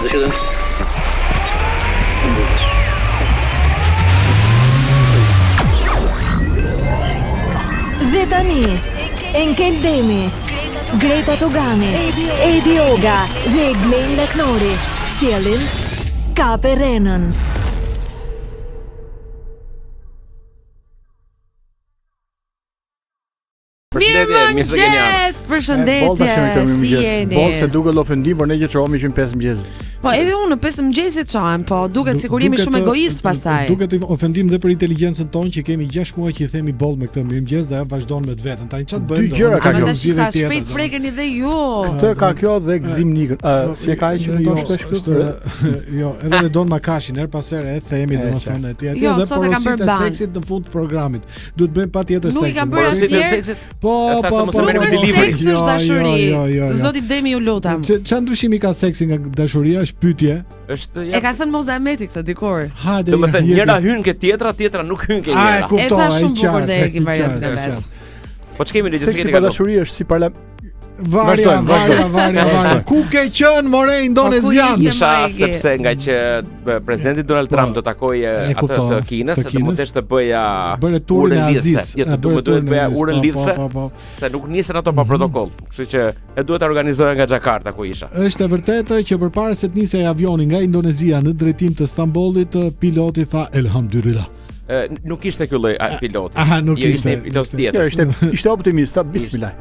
Dhe tani, Enkel Demi, Greta Togani, Edi Oga dhe Glen Laknori sjellin Kape Rrenën. Përshëndetje, mirë se keni ardhur. Përshëndetje, si jeni? Boll se duket ofendim, por ne që çohemi që në 5 mëngjesit. Po edhe unë në 5 mëngjesit çohem, po duket sikur jemi shumë egoist pastaj. Duket ofendim dhe për inteligjencën tonë që kemi 6 muaj që i themi boll me këtë mirëmëngjes dhe ajo vazhdon me të vetën. Tani çfarë të bëjmë? Dy gjëra ka kjo. Sa shpejt prekeni dhe ju. Këtë ka kjo dhe Gzim Nikën. Ë, si e ka ai që jo, këndon shpesh këtu? Jo, edhe me Don Makashin, herë pas here e themi domethënë etj etj jo, dhe porositë e seksit në fund të programit. Duhet të bëjmë patjetër seksin. Nuk i kam bërë asnjëherë. Po, po, po. Nuk është seks, është jo, dashuri. Jo, jo, jo, Zoti Demi ju lutem. Çfarë ndryshimi ka seksi nga dashuria është pyetje. Është ja. E ka thënë Moza Ahmeti këtë dikur. Hajde. Domethënë njëra hyn ke tjetra, tjetra nuk hyn ke njëra. E tha shumë bukur dhe e ke variantin e vet. Po ç'kemi ne gjithë Seksi pa dashuri është si parla Varja, varja, varja, varja. Ku ke qenë more Po, indonezian? Isha sepse nga që presidenti Donald po, Trump do takojë atë të Kinës, se m'u desh të bëja bëre turin e Azisë. Jo, do të duhet bëja urën po, lidhëse. Po, po, se nuk nisen ato pa mhm. protokoll. Kështu që e duhet ta organizoja nga Jakarta ku isha. Është e vërtetë që përpara se të nisej avioni nga Indonezia në drejtim të Stambollit, piloti tha elhamdulillah. nuk ishte ky lloj piloti. Aha, nuk jo, ishte. Ishte pilot tjetër. Jo, ishte ishte optimist, bismillah.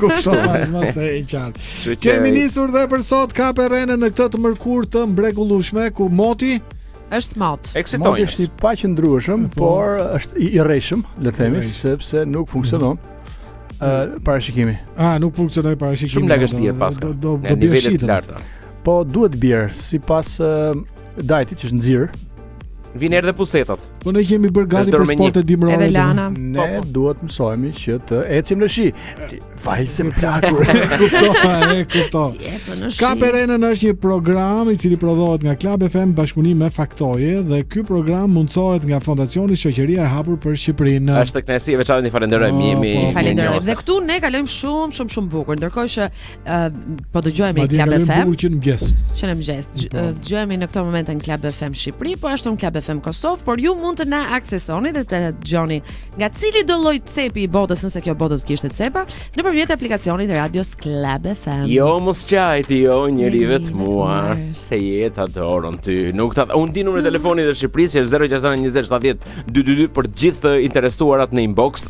Kuptova, më se e qartë. Kemi nisur dhe për sot Kape Rrenën në këtë të mërkurë të mrekullueshme ku moti është mot. Moti është i paqëndrueshëm, po. por është i rrejshëm, le të themi, sepse nuk funksionon. Ë parashikimi. Ah, nuk funksionoi parashikimi. Shumë lagështirë paska. Do do do bjerë shi. Po duhet bjerë sipas Dajtit që është nxirë. Vijnë erë dhe pusetat. Po ne jemi bërë gati për sporte dimërore. Edhe Lana. Ne po, po. duhet të mësohemi që të ecim në shi. Vajzë e plakur. Kuptova, e kuptova. Kape Rrenën është një program i cili prodhohet nga Club FM bashkëpunim me Faktoje dhe ky program mundësohet nga Fondacioni Shoqëria e Hapur për Shqipërinë. Është kënaqësi e veçantë, i falenderojmë. Po, jemi po, falenderojmë. Dhe këtu ne kalojmë shumë shumë shumë bukur, ndërkohë që po dëgjohemi në Club FM. Madje që në mëngjes. Që në mëngjes. Po. Dëgjohemi në këto momente në Club FM Shqipëri, po ashtu në Club FM Kosovë, por ju mund të na aksesoni dhe të dëgjoni nga cilido lloj cepi i botës, nëse kjo botë do të kishte cepa, nëpërmjet aplikacionit Radios Club FM. Jo, mos qaj ti jo njeri i vetmuar, se jeta të uron ty. Nuk ta unë di numrin e telefonit të Shqipërisë, është 069 20 70 222 për të gjithë të interesuarat në inbox.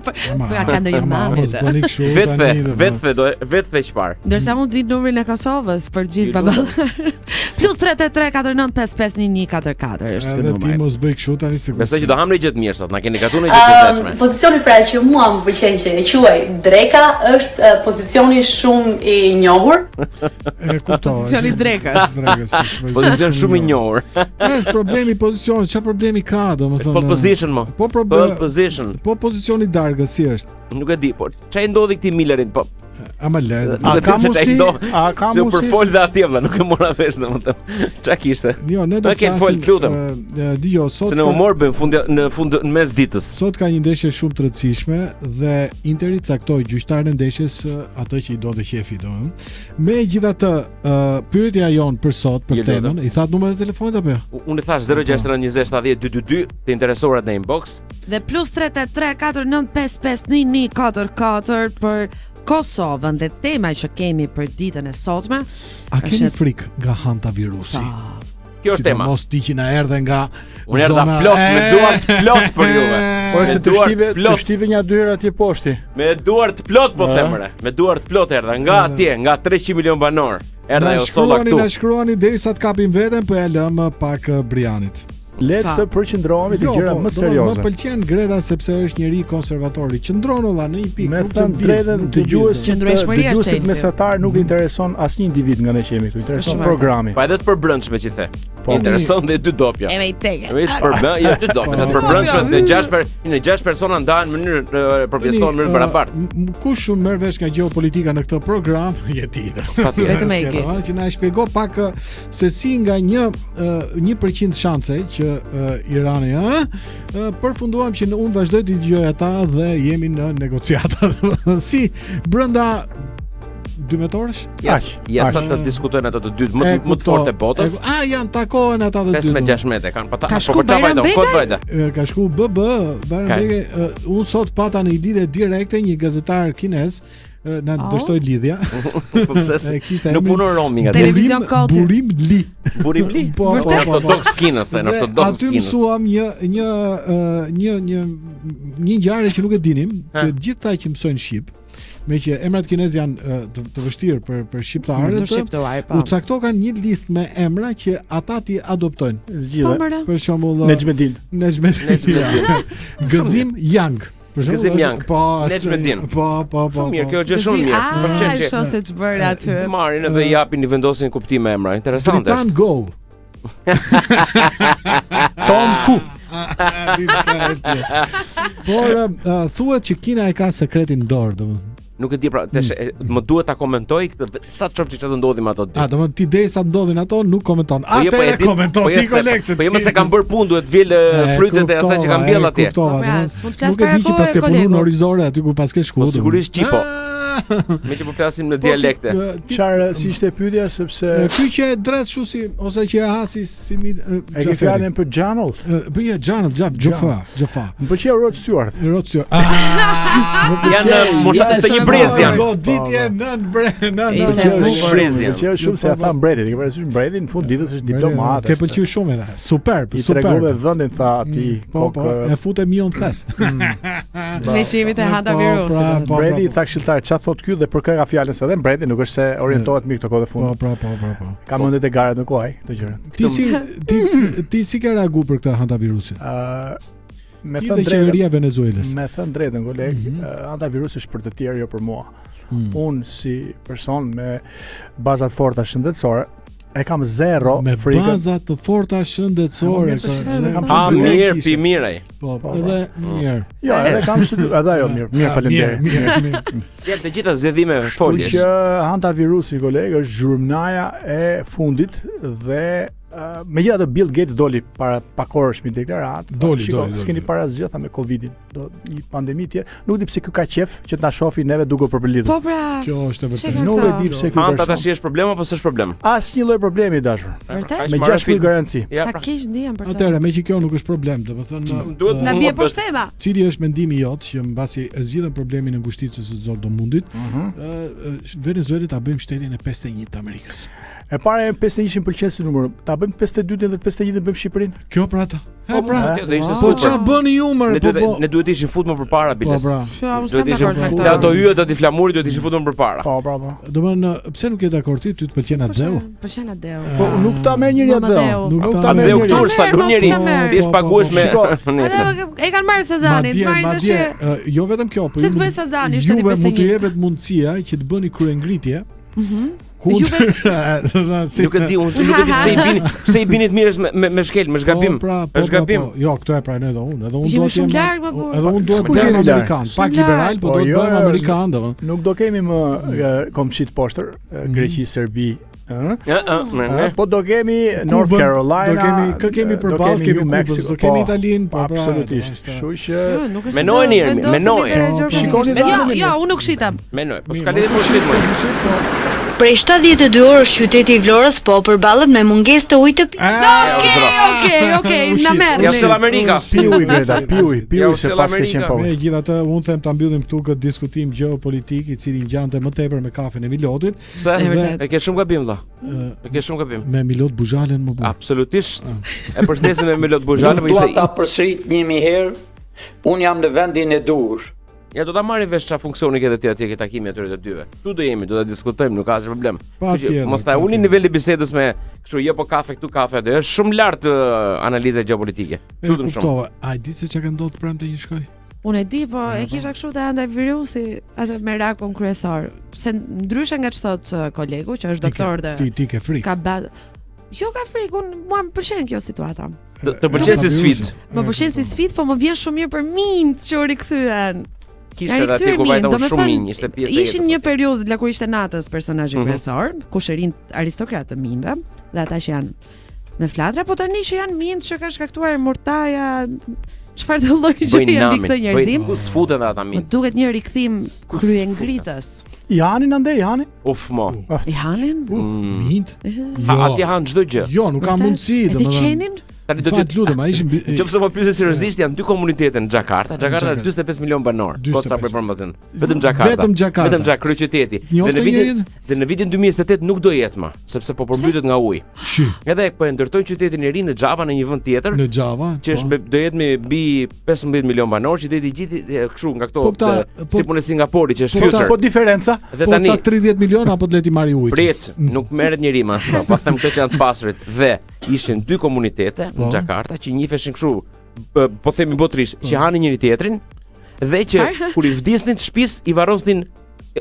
Po ja ka ndonjë mami. Mos bëni kështu tani. Vetë vetë do vetë the çfarë. Ndërsa unë di numrin e Kosovës për gjithë baballarët. Plus 383 49 55 1144 është ky numër. Edhe ti mos bëj kështu tani se Besoj që do hamë gjë të mirë sot, na keni gatuar një gjë të lezetshme. Pozicioni pra që mua më pëlqen që e quaj dreka është pozicioni shumë i njohur. E kuptoj. Pozicioni drekës. Drekës. Pozicion shumë i njohur. Është problemi i pozicionit, çfarë problemi ka, domethënë? Pole position mo. Po problem. Pole position. Po pozicioni i darkës si është? Nuk e di, por ç'i ndodhi këtij Millerit, po. Ama lër. A ka mundësi? A ka mundësi? Se përfol dhe atje vëlla, nuk e mora vesh domethënë. Ç'a kishte? Jo, ne do të flasim. Fol, lutem. Di jo, sot. Se në humor bën fund në fund në mes ditës. Sot ka një ndeshje shumë të rëndësishme dhe Interi caktoi gjyqtarin e ndeshjes atë që i donte qefi, domethënë. Megjithatë, uh, pyetja jonë për sot për temën, i thatë numrin e telefonit apo jo? Unë i thashë 069 20 70 222, të interesuarat në inbox. Dhe plus 383 49 55 11 44 për Kosovën dhe tema që kemi për ditën e sotme. A keni frikë nga hantavirusi? Po. Kjo është tema. Mos ti që na erdhe nga Unë erdha plot me duart plot për juve. Po se të shtive, të shtive një dy herë atje poshtë. Me duart plot po them re. Me duart plot erdha nga atje, nga 300 milion banorë. Erdha ju solla këtu. Na shkruani derisa të kapim veten, po ja lëmë pak eh, Brianit. Le të përqendrohemi te jo, gjëra po, më serioze. Më pëlqen Greta sepse është njeri konservator. Qëndron olla në një pikë, nuk të drejtën dëgjuesit dëgjuesit mesatar nuk intereson asnjë individ nga ne që jemi këtu, intereson programi. Po edhe të përbrendshme që the. Po intereson dhe dy dopja. E me i teke. Me të përbën, jo dy dopja, të përbrendshme në 6 per, në 6 persona ndahen në mënyrë përpjestohen në mënyrë barabartë. Kush merr vesh nga gjeopolitika në këtë program, je ti. Vetëm e ke. Që na e shpjego pak se si nga një 1% shanse që Irani ë përfunduam që unë vazhdoj të dëgjoj ata dhe jemi në negociata. si brenda. 2 metorësh? Ja, ja sa të diskutojnë ato të dytë më më të fortë të botës. A janë takohen ata të dy. 15 16 kanë pa ta. Ka shku po Bajram Begaj? Ka shku BB Bajram Begaj. Unë sot pata në lidhje direkte një gazetar kinez na oh. dështoi lidhja. Po pse? Kishte nuk punon roaming aty. Televizion koti. Burim Li. Burim Li. Po, po, po, po. Ortodoks Kinës, në ortodoks Kinës. Aty mësuam një një një një një ngjarje që nuk e dinim, që gjithë ata që mësojnë shqip, meqë emrat kinez janë të, të vështirë për për shqiptarët, të shqiptuar, po. U caktokan një listë me emra që ata t'i adoptojnë. Zgjidhe. Po, për shembull Nexhmedin. Nexhmedin. Gëzim Yang. Për shembull, Gëzim Yang. Po, Nexhmedin. Po, po, po. Shumë mirë, po. kjo është shumë mirë. Ah, Më pëlqen që. Shoh se ç'bërë aty. Marrin edhe japin i vendosin kuptime emra. Interesante. Tritan Go. Tom Ku. Diçka e tillë. Por uh, thuhet që Kina e ka sekretin në dorë, domethënë. Nuk e di pra, tash mm. më duhet ta komentoj këtë sa të shoh çfarë do ndodhi me ato dy. A domethënë ti derisa ndodhin ato nuk komenton. Po jo, po Atëherë komento po ti koleg se. Po jo se kam bërë punë, duhet vjel frytet e asaj që kam mbjell atje. Kuptova, po pra, nuk e di që paske punu në orizore aty ku paske shku. Po sigurisht që po. Meqë po flasim në po, dialekte. Çfarë si ishte pyetja sepse ky që e dredh kështu si ose që e ha si si mi E ke fjalën për Janald? Po ja Janald, Jaf, Jofa, Jofa. Më pëlqeu Rod Stewart. Rod Stewart. Ah, janë moshat të një brez janë. Goditje po, po. nën bre, nën nën. Një brez janë. Më pëlqeu shumë se e tha mbretit, ke parasysh mbretin në fund ditës është diplomat. Ke pëlqyer shumë edhe. Super, super. I tregove vendin tha ti. Mm, po, po, e fute mion thes. Mm. Meqë jemi te hantavirusi. Po, pra, po, mbreti i tha këshilltarit, çfarë thot ky dhe për kë ka fjalën se edhe mbreti nuk është se orientohet mirë këto kohë të fundit. Po, po, po, po, po. Ka mendjet e garat me kuaj, këto gjëra. Ti si ti ti si ke reaguar për këtë hantavirusin? Ë me thënë drejtën qeveria e Venezuelës. Me thënë drejtën koleg, mm -hmm. hantavirusi është për të tjerë, jo për mua. Mm. Unë si person me baza të forta shëndetësore, e kam zero me frikën. Me baza të forta shëndetësore. Kam A mirë, pi mirë ai. Po, po, edhe po. mirë. Jo, edhe kam studiu, edhe ajo mirë. Mirë, faleminderit. Mirë, mirë. Jep të gjitha zgjedhime foljesh. Kështu që hantavirusi koleg është zhurmnaja e fundit dhe uh, megjithatë Bill Gates doli para pak orësh me deklaratë, doli, shiko, doli, doli, s'keni para asgjë tha me Covidin. Do një pandemi tjetër. Nuk di pse ky ka qef që të na shofi neve duke u përpëlitur. Po pra. Kjo është e vërtetë. Nuk e di pse ky Hanta tash është problem apo s'është problem? Asnjë lloj problemi i dashur. Vërtet? Me 6000 garanci. Ja, Sa pra. keq ndihem për të. Atëherë, meqë kjo nuk është problem, domethënë duhet na bie poshtë tema. Cili është mendimi jot që mbasi e zgjidhëm problemin e ngushticës së Zordomundit, ëh, mm -hmm. Venezuela ta bëjmë shtetin e 51 të Amerikës. E para e 51 më pëlqen si numër. Ta bëjmë 52 dhe 51 bëjmë Shqipërinë. Kjo pra ta. E po, pra, do ishte po ça bëni ju mër, po po. Ne duhet të ishim fut më përpara po, biles. Po pra. Jo, unë s'jam dakord me këtë. Ato yjet aty flamuri duhet të ishin futur më përpara. Po, po, po. Domethënë, pse nuk je dakord ti? Ty të pëlqen po, atdheu? Pëlqen atdheu. Po nuk ta merr njeri atdheu. Nuk ta merr njeri. Atdheu këtu s'ta lë njeri. Ti je po, paguhesh me nesër. E kanë marrë Sazanin, marrin tash. Jo vetëm kjo, po ju. Pse s'bën Sazani shteti 51? Juve mund t'ju jepet mundësia që të bëni kryengritje. Mhm. Kundër, si nuk e di, unë nuk e di pse i bini, pse i bini të mirës me me, me shkel, me zhgabim. Po, pra, po, është pra, gabim. Po, jo, këtë e pranoj edhe unë, edhe unë dua të jem larg, po. Edhe unë dua të bëhem amerikan, pak liberal, po, po dua të jo, bëhem amerikan, domethënë. Nuk do kemi më komshi të poshtër, mhm. Greqi, Serbi, ëh. Ëh, po do kemi North Carolina, do kemi kë kemi përballë, kemi Kubën, do kemi po, Italinë, po pra, absolutisht. Kështu që menojeni Ermi, menojeni. Shikoni Jo, jo, unë nuk shitem. Menoj, po s'ka lidhje me shit më. Po. Prej 72 orësh qyteti i Vlorës po përballet me mungesë të ujit të pijes. Okej, okej, okej, na merr. Ja sjell Amerika. Pi ujë Greta, pi ujë, pi ujë se paske qenë po. Megjithatë, unë them ta mbyllim këtu këtë diskutim gjeopolitik i cili ngjante më tepër me kafen e Milotit. Pse? E ke shumë gabim vëlla. E ke shumë gabim. Me Milot Buzhalen më bukur. Absolutisht. Ah. E përshëndesim me Milot Buzhalen, po ishte. Dua ta përsërit një mijë herë. Unë jam në vendin e duhur. Ja do ta marrim vesh çfarë funksioni ke ti atje ke takimi atyre të dyve. Këtu do jemi, do ta diskutojmë, nuk ka asnjë problem. Kështu mos ta ulni nivelin e bisedës me kështu jo po kafe këtu kafe aty. Është shumë lart uh, analiza gjeopolitike. Lutem shumë. Kuptova. A e di se çka ka ndodhur premte që shkoi? Unë e di, po e kisha kështu te hantavirusi, atë merakun kryesor. Se ndryshe nga ç'thot uh, kolegu që është doktor dhe ti ti ke frikë. Ka ba... Jo ka frikë, unë mua më pëlqen kjo situata. Të, të pëlqen si sfidë. Më pëlqen si sfidë, po më vjen shumë mirë për minjtë që u rikthyen. Kishte edhe aty ku vajta unë shumë minj, ishte pjesë e jetës. Ishin një periudhë la kur ishte natës personazhi mm -hmm. kryesor, kushërinj aristokratë të minjve dhe ata që janë me flatra, po tani që janë minjtë që kanë shkaktuar murtaja, çfarë do lloj gjëje mbi këtë njerëzim? Ku s'futen ata minj? Më duket një rikthim kryengritës. I hanin andej, i hanin? Uf mo. I hanin? Mm. Minjtë? Ha, Jo. atje han çdo gjë. Jo, nuk ka Vërtet? mundësi, Edhe domethënë. qenin? Tani do Fat të lutem, a ishin Në qoftë se po pyesë seriozisht janë dy komunitete në Xhakarta. Xhakarta Xhakarta. 45 milion banor. Po 45. sa për përmbazën. Vetëm Xhakarta. Vetëm Xhakarta. Vetëm Xhakarta, kryeqyteti. Dhe Njofte në vitin njerin? dhe në vitin 2028 nuk do jetë më, sepse po përmbytet nga uji. Shi, Edhe po e ndërtojnë qytetin e ri në Java në një vend tjetër. në Java. që është po. me, do jetë me mbi 15 milion banor, qyteti i gjithë e, kështu nga këto Po këta- të- po- si punë e Singaporit që është po këta- future. Po diferenca? Dhe Po tani ta 30 milion apo të le t'i marri ujt. prit, nuk merret njeri më, po, po them këtë që janë të pasurit dhe ishin dy komunitete Po. në Jakarta që njiheshin kështu, p- po themi botërisht, që hanin njëri tjetrin dhe që kur i vdisnin të shtëpisë i varrosnin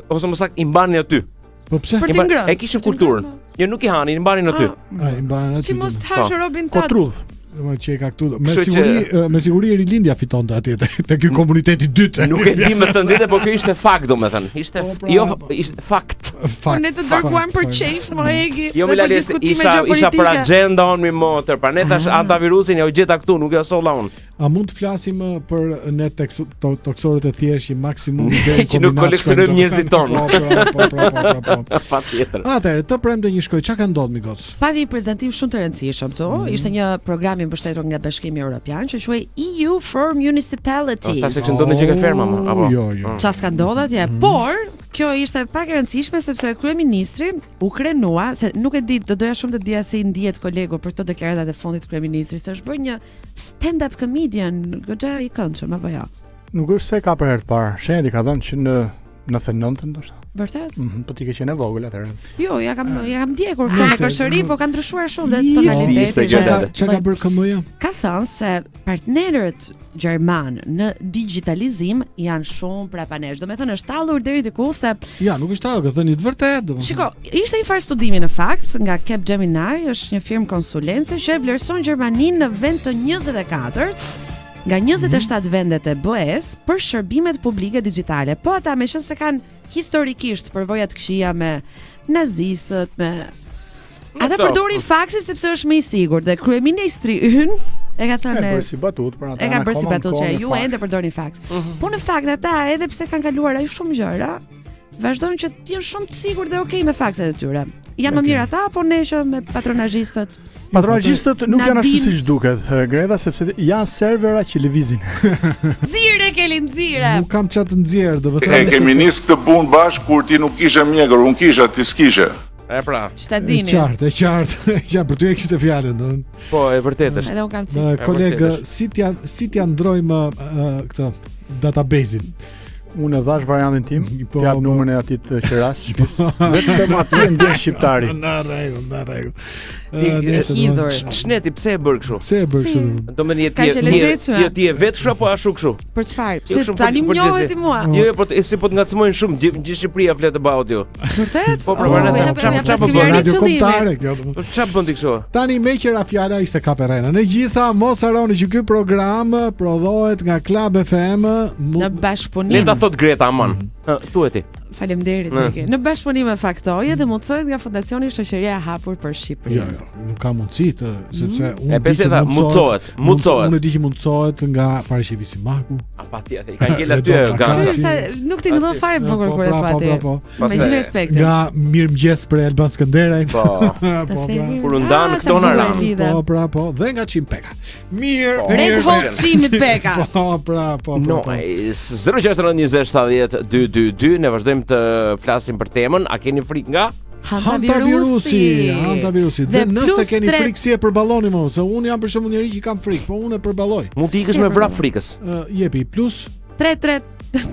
ose më saktë i mbanin aty. Po pse? Për I t'i mban- ngrënë. E kishin kulturën. Jo nuk i hanin, i mbanin aty. Ai i mbanin aty. Si mos të hash Po. Robin Tat? Kotrudh. Domethënë që e ka këtu. Me Kështu që- siguri, e, me siguri rilindja fitonte atje te, te ky komuniteti i dytë. Nuk e di më thënë drejtë, po kjo ishte fakt domethënë. Ishte Po, pra, jo po. ishte fakt. Fakt. Po ne të dërguam për fakt, qejf, mo Egi. Jo dhe më për lali, se diskutime isha isha për gjeopolitike. agjenda unë mi motër, pra ne thash antivirusin ja u gjeta këtu, nuk ja solla unë. A mund të flasim ë, për ne tekso- to- toksorët e thjeshtë që maksimum deri në Që nuk kombinat koleksionojmë shkojmë, njerëzit tonë. Po, po, po, po, po, po, po. Patjetër. Atëherë, të premte një shkoj, çka ka ndodhur mi goc? Pati një prezantim shumë të rëndësishëm këtu. Mhm. Ishte një program i mbështetur nga Bashkimi Evropian që quhej EU for Municipalities. Ta se kështë ndodhë në gjë ke ferma, më, apo? Jo, jo. Qa s'ka ndodhur atje, Mhm. por kjo ishte pak e rëndësishme sepse kryeministri u krenua se nuk e di, do doja shumë të dija si ndihet kolegu për këto deklaratat e fundit të kryeministrit, se është bërë një stand-up comedian, goxha i këndshëm apo jo. Nuk është se ka për herë të parë. Shenjti ka dhënë që në 99 ndoshta. Vërtet? Mhm, po ti ke qenë e vogël atëherë. Jo, ja kam ja kam ndjekur këtë me Nëse- kërshëri, po ka ndryshuar shumë dhe Si tonaliteti. ishte kjo dhe- Çka ka çka ka bërë KM-ja? ka thënë se partnerët gjerman në digjitalizim janë shumë prapanesh. Do me thënë është tallur deri diku se Ja, nuk është ajo, ka thënë një të vërtetë, domethënë. Shiko, ishte një farë studimi në fakt nga Capgemini, është një firmë konsulence që e vlerëson Gjermaninë në vend të 24-t nga 27 vendet e BE-s për shërbimet publike digjitale. Po ata meqense se kanë historikisht përvoja të këqija me nazistët, me Ata Këto. përdorin faksin sepse është më i sigurt dhe kryeministri ynë e ka E thënë bërë si batut, për ata. e ka janë bërë si akoma në batut që kohën e ju faks. ende përdorni faks. Mhm. Po në fakt ata edhe pse kanë kaluar aq shumë gjëra, vazhdojnë që të jenë shumë të sigurt dhe okay me fakset e tyre. Janë më mirë ata apo ne që me patronazhistët? Patronazhistët nuk Na janë ashtu din- siç duket, eh, Greta, sepse janë servera që lëvizin. Nxire Keli, nxire. Nuk kam çfarë të nxjerr, domethënë. E kemi nis këtë punë bashkë kur ti nuk ishe mjekër, unë kisha, ti s'kishe. E pra, Ç'ta E dini. qartë, e qartë, e qartë, për ty e kishte fjalën, domethënë. po e vërtet është. Edhe un kam çik. Ë, E Koleg, vërtet është. si t'ja si t'ja ndrojmë ë, këtë database-in? Unë e dhash variantin tim, Po, t'jap po. numrin e atij të qeras shtëpisë. Vetëm aty e ndjen shqiptari. Në rregull, në rregull. Ti- Ë, nëse, hidhur. domethënë, Shneti pse e bër kështu? Pse e bër Si? kështu? domethënë? Do më një Ka ti që je lezetshme. jo ti je vetë kështu apo ashtu kështu? Për çfarë? Jo, Pse shumë tani për- më njohët përgjithësi. ti mua? Jo, jo, po të- si po të ngacmojnë shumë, gjithë gjithë Shqipëria flet about you. Vërtet? Po, pra, Oh, vërtet, ja, qa- ja, qa po paskemi bën? arrit Radio qëllimin. kombëtare kjo. domethënë. Po çfarë bën ti kështu? Tani me qera fjala ishte kaperena. Në gjitha mos harroni që ky program prodhohet nga Club FM. mu- Në bashkëpunim. Le ta thot Greta aman. Ë, Thuaj ti. Faleminderit Në. Niki. Në bashkëpunim me Faktoje dhe mundësohet nga Fondacioni Shoqëria e Hapur për Shqipërinë. Jo, jo, nuk ka mundësi të, sepse unë E di pse që tha, mundësohet, mundësohet. Unë e di që mundësohet nga Parashqevi Simaku. A pa ti atë, i ka ngel aty Redon gata. Takasi. Që sa nuk ti ngëllon fare bukur Po, kur e pra, thua po, ti. pra, po. Me gjithë respektin. Nga mirëmëngjes për Alban Skënderajt. Po. po, Të pra. themi, Kur u ndan ah, sa këto na bukur e ranë. lidhe. Po, pra, po, dhe nga Çim Peka. Mirë. Red mirë, Hot mirë. Çimi Peka. Po, pra, po, pra, No, po. 069 20 70 222 ne vazhdojmë të flasim për temën. A keni frikë nga? Hantavirusi, hantavirusi. Dhe, Dhe nëse plus keni tre- frikë si e përballoni më, se unë jam për shembull njeri që kam frikë, po unë e përballoj. Mund të ikësh Si e me vrap përballon? frikës. Ë, jepi plus 3 3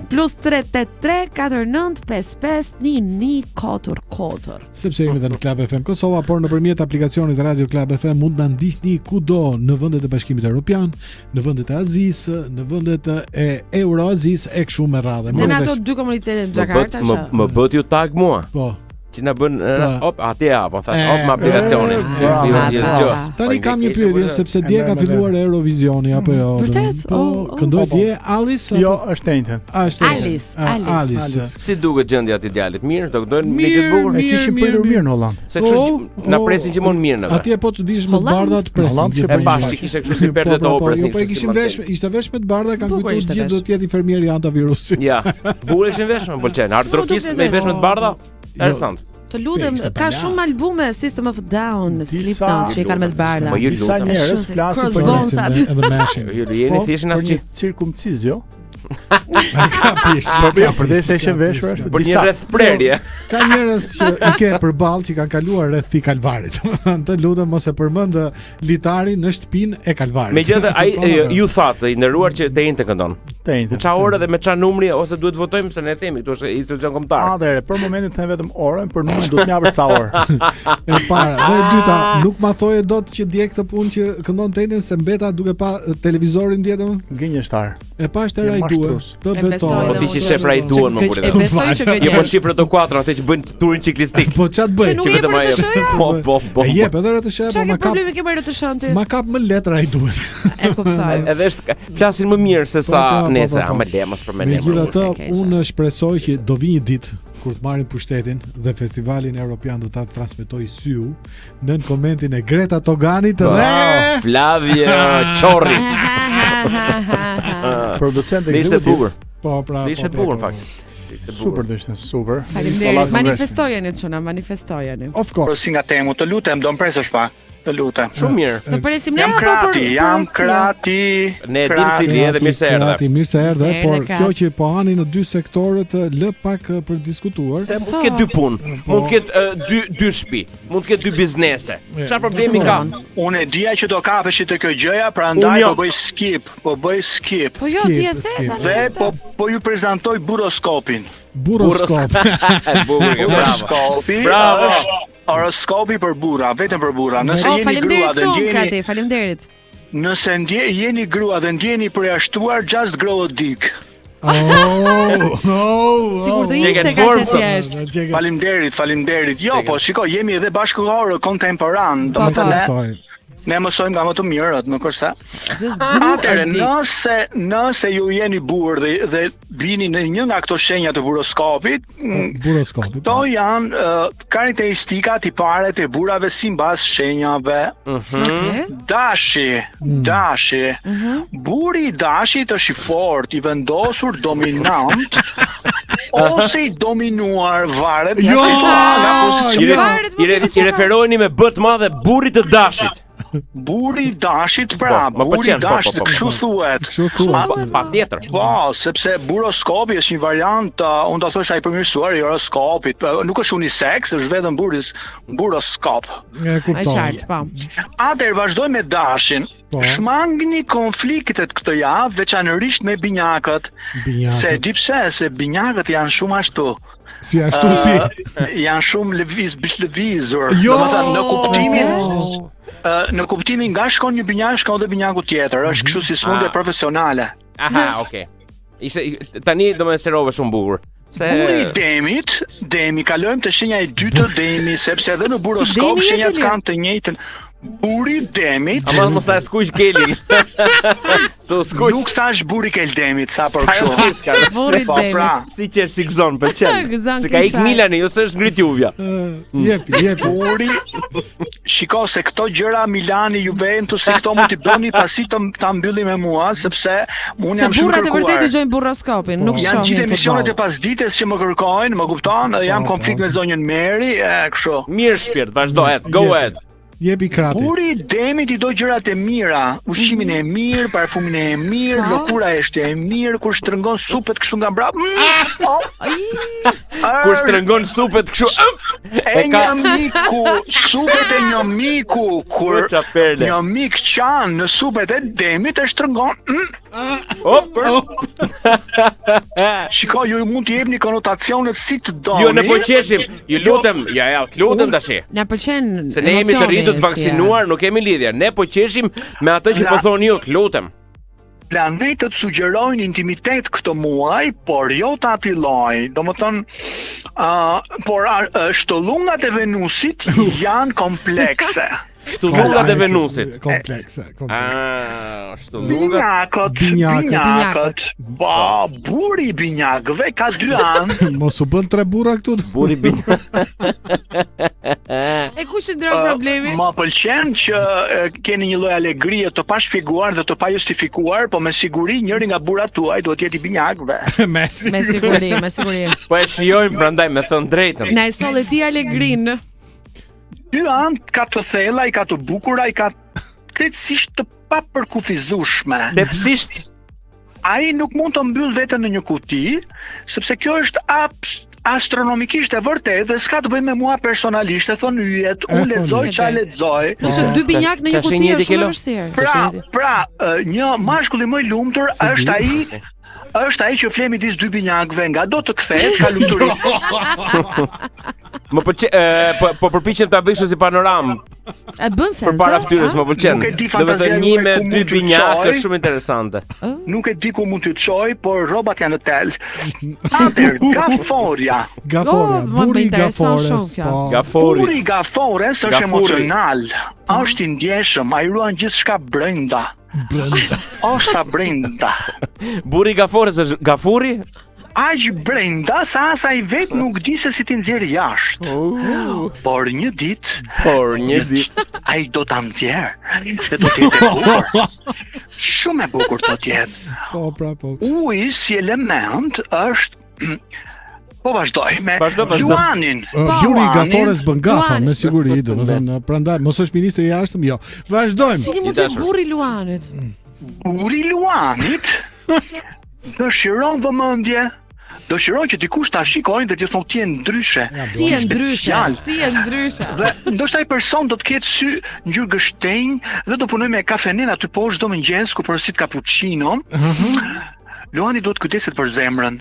plus 383 49 55 11 4 4. sepse jemi edhe në Club FM Kosova, por nëpërmjet aplikacionit Radio Club FM mund na ndiqni kudo në vendet e Bashkimit Evropian, në vendet e Azisë, në vendet e Euroazisë e kështu me radhë. Dhe Morë në ato vesh. dy komunitete në Më bët Jakarta më, që më bët ju tag mua. Po. Që na bën pra. op atje e hapën, thash, op me aplikacionin. Jo, jo, jo. Tani kam një pyetje sepse dje ka filluar Eurovisioni apo jo? Vërtet? Po, këndoi dje Alice apo? Jo, është enjten. A është Alice, Alice. Si duket gjendja e djalit? Mirë, do këndojnë me gjithë bukur. E kishim pritur mirë në Holland. Se kështu po, na presin gjithmonë mirë neve. Atje po të vish me të bardha të presin. Holland që e pash që kishte kështu si po, perde të po, po, operës. Jo, po e kishin vesh, ishte vesh me të bardha, kanë kujtuar gjithë do të jetë infermieri antivirusit. Ja. Bukur ishin vesh, më pëlqen. Hard rockist me vesh me të bardha. Jo. Interesant. Të lutem, ka shumë albume System of a Down, Slipknot që i kanë me të bardha. Po ju lutem. Disa njerëz flasin për Crossbonesat. Edhe Machine. Ju jeni thjesht në një cirkumcizio. Ka pjesë. Po jo, përderisa ishe veshur ashtu Për një rreth prerje. Ka njerëz që i ke përballë që kanë kaluar rreth këtij kalvarit. Domethënë, të lutem mos e përmend litarin në shtëpinë e kalvarit. Megjithatë ai ju thatë i nderuar që të enjten këndon. Të enjten. Në ça ore dhe me ça numri ose duhet votojmë se ne themi këtu është institucion kombëtar. Atëherë, për momentin them vetëm orën, për numrin do të japësh sa orë. E para, dhe e dyta, nuk ma thoje dot që dje këtë punë që këndon të enjten se mbeta duke pa televizorin dje domethënë. Gënjeshtar. E pash te Rai 2, të betoj. Po ti që shef Rai 2 më burrë. E besoj që gënjen. Jo po shifrë të kuatro atë që bëjnë turin ciklistik. Po ça të bëj? Se nuk e për RTSH-ja? Po po po. E jep edhe RTSH-ja, po ma kap. Çfarë problemi ke me RTSH-n ti? Ma kap më lehtë Rai 2. E kuptoj. Edhe është flasin më mirë se sa po, po, po, nese, ama le mos përmendim. Megjithatë, unë shpresoj që do vi një ditë kur të marrim pushtetin dhe festivalin europian do ta transmetojë Syu nën komentin e Greta Toganit dhe Flavio Qorrit. Producent ekzekutiv. Ishte bukur. Po, pra, po, ishte po, bukur në po. fakt. Ishte bukur. Super do ishte, super. Faleminderit. Manifestojeni çuna, manifestojeni. Of course. Porosi nga Temu, të lutem, do më presësh pak. Të lutem. Shumë mirë. Të presim ne Jam apo për krati, jam porosia? krati. Ne e dim cili je dhe mirë se erdhe. Krati, mirë se erdhe, Mirë se por erdhe, Krati. kjo që po hani në dy sektorët lë pak eh, për diskutuar. Se mund të ketë dy punë, mund të ketë eh, dy dy shtëpi, mund të ketë dy biznese. Çfarë problemi ka? Unë e dija që do kapeshit te kjo gjëja, prandaj Unë jo. po bëj skip, po bëj skip. Po jo, ti e Skip, the skip. tani. Dhe po po ju prezantoj buroskopin. Buroskop. Bukur, bravo. Buroskopi Bravo. është horoskopi për burra, vetëm për burra. Nëse Oh, jeni grua faleminderit dhe shumë ndjeni Krati, faleminderit. nëse ndje, jeni grua dhe ndjeni përjashtuar, just grow a dick. Oh, oh, Sigur të Gjeke ishte në kaq e formë, thjeshtë. Faleminderit, faleminderit. Jo, po shiko, jemi edhe bashkëkohorë kontemporan, Po, po. domethënë ne ne mësojmë nga më të mirët, nuk është se. Just grow a Atëherë, dick. nëse nëse ju jeni burr dhe dhe bini në një nga këto shenja të buroskopit, mm, Buroskopit. Këto janë uh, karakteristika tipare të burrave sipas shenjave. Okej. Dashi, dashi. Burri i dashit është i fortë, i vendosur, dominant ose i dominuar varet nga Jo! situata, nga pozicioni. I, re, Varet, i, re, po i referoheni me B të madhe burrit të dashit. Burri i dashit, pra, Po, më burri i pëlqen, po, po, dashit, po, po. kështu thuhet. Kështu thuhet. Pa, patjetër. Po, sepse buroskopi është një variant, uh, unë do thosha i përmirësuar i horoskopit. Uh, Nuk është unisex, është vetëm burris, buroskop. E E kuptoj. qartë, po. Atëherë vazhdoj me dashin. Po. Shmangni konfliktet këtë javë, veçanërisht me binjakët. Binjakët. Se di pse, se binjakët janë shumë ashtu. Si ashtu si. Ë, janë shumë lëviz, lëvizur. Jo! Domethënë në kuptimin ë, në kuptimin nga shkon një binjak, shkon edhe binjaku tjetër. Është kështu si sëmundje Ah. profesionale. Aha, okay. Ishte tani do më serove shumë bukur. Se Burri i demit, demi kalojmë te shenja e dytë të demi, sepse edhe në buroskop Demi je shenjat ti, kanë të njëjtën. Burri i demit, Ama mos ta skuq kelin. Se u skuq. nuk thash burri kel demit, sa për Ka kështu. rëndësi, s'ka rëndësi. Burri Po demit. pra, Si që si gëzon, pëlqen. Gëzon Se ka ik keq fare. Milani, jo se është ngrit Juvja. Ë, Jepi, jepi. Burri, shiko se këto gjëra Milani, Juventus, si këto mund t'i bëni pasi të ta mbyllim me mua, sepse unë Se jam shumë burrat e vërtetë kërkuar. dëgjojnë burroskopin, nuk Janë gjithë shohin emisionet e futboll. pasdites që më kërkojnë, më kupton? Jam Po, konflikt po. me zonjën Meri, e kështu. Mirë shpirt, vazhdo, et, go Jepi. ahead. Jepi krati. Burri i demit i do gjërat e mira, ushqimin e mirë, parfumin e mirë, Po. lëkura është e mirë, kur shtrëngon supet kështu nga mbrapa. Mm, oh, Ai, Kur shtrëngon supet kështu, ëm, E e ka një miku, supet e një miku, kur Po, qa perle. një mik qan në supet e demit e shtrëngon. Mm, Op. shiko, ju mund t'i jepni konotacionet si të doni. Jo, ne po qeshim. Ju lutem, ja ja, të lutem tash. na pëlqen Se ne jemi të emocioni, rritur të si e- vaksinuar, nuk kemi lidhje. Ne po qeshim me atë që po Na- thoni ju, të lutem. Planetët sugjerojnë intimitet këtë muaj, por jo të atij lloji. Domethënë, uh, por uh, shtëllungat e Venusit janë komplekse. Shtëllungat e Venusit. Komplekse, komplekse. Ah, shtëllungat. Binjakët, Binjakët. binjakët. Ba, burri i binjakëve ka dy anë. Mos u bën tre burra këtu. Burri binjak. E ku qëndron problemi? Më pëlqen që e, keni një lloj alegrie të pashpjeguar dhe të pajustifikuar, po me siguri njëri nga burrat tuaj duhet të jetë i binjakëve. Me Me siguri, me siguri. Po e shijojmë prandaj me thënë drejtën. Na e solle ti alegrinë. Dy anë ka të thella, i ka të bukura, i ka krejtësisht të papërkufizueshme. Tepsisht Ai nuk mund të mbyll veten në një kuti, sepse kjo është abs astronomikisht e vërtetë dhe s'ka të bëjë me mua personalisht, e thon yjet, E unë thon lexoj yjet. çfarë lexoj. Plus që dy binjak në një Qa kuti shenjë është ti shumë e ke, Lo? vështirë. Pra, pra, ë, një mashkulli më i lumtur Se di. është ai është ai që fle midis dy binjakëve, nga do të kthehet ka lumturi. Më pëlqen, e, po po përpiqem ta bëj kështu si panoramë E bën sens. përpara a? fytyrës, më pëlqen. Nuk e di Do të thënë fantazia një juaj me ku dy mund t'ju binjakë çoj. është shumë interesante. Nuk e di ku mund t'ju çoj, por rrobat janë në tel. Atëherë, gaforja. Gaforja, Oh, më burri i intereson gafores. shumë kjo. Po. Burri i Gaforit. gafores është Gafuri. emocional, është i ndjeshëm, ai ruan gjithçka brenda. Brenda. Osa brenda. Burri i gafores është gafuri? Aq brenda sa as ai vet nuk di se si t'i nxjerr jashtë. Por një ditë Por një ditë ai do ta nxjerr dhe do të jetë e bukur. Shumë e bukur do të jetë. Po, pra, po. Uji si element është Po vazhdoj me Vazhdo, vazhdo. Luanin. Ë, Burri i Luanin. gafores bën gafa, Luani. me siguri, domethënë, prandaj mos është ministri i jashtëm, jo. Vazhdojmë. Cili mund të jetë burri i Luanit? Burri i Luanit dëshiron vëmendje, dëshiron që dikush ta shikojë dhe të thotë ti je ndryshe. Ti je ndryshe. Special. Ti je ndryshe. Dhe ndoshta ai person do të ketë sy ngjyrë gështenj dhe do punojë me kafenen aty poshtë çdo mëngjes ku porosit cappuccino. Luani duhet kujdeset për zemrën.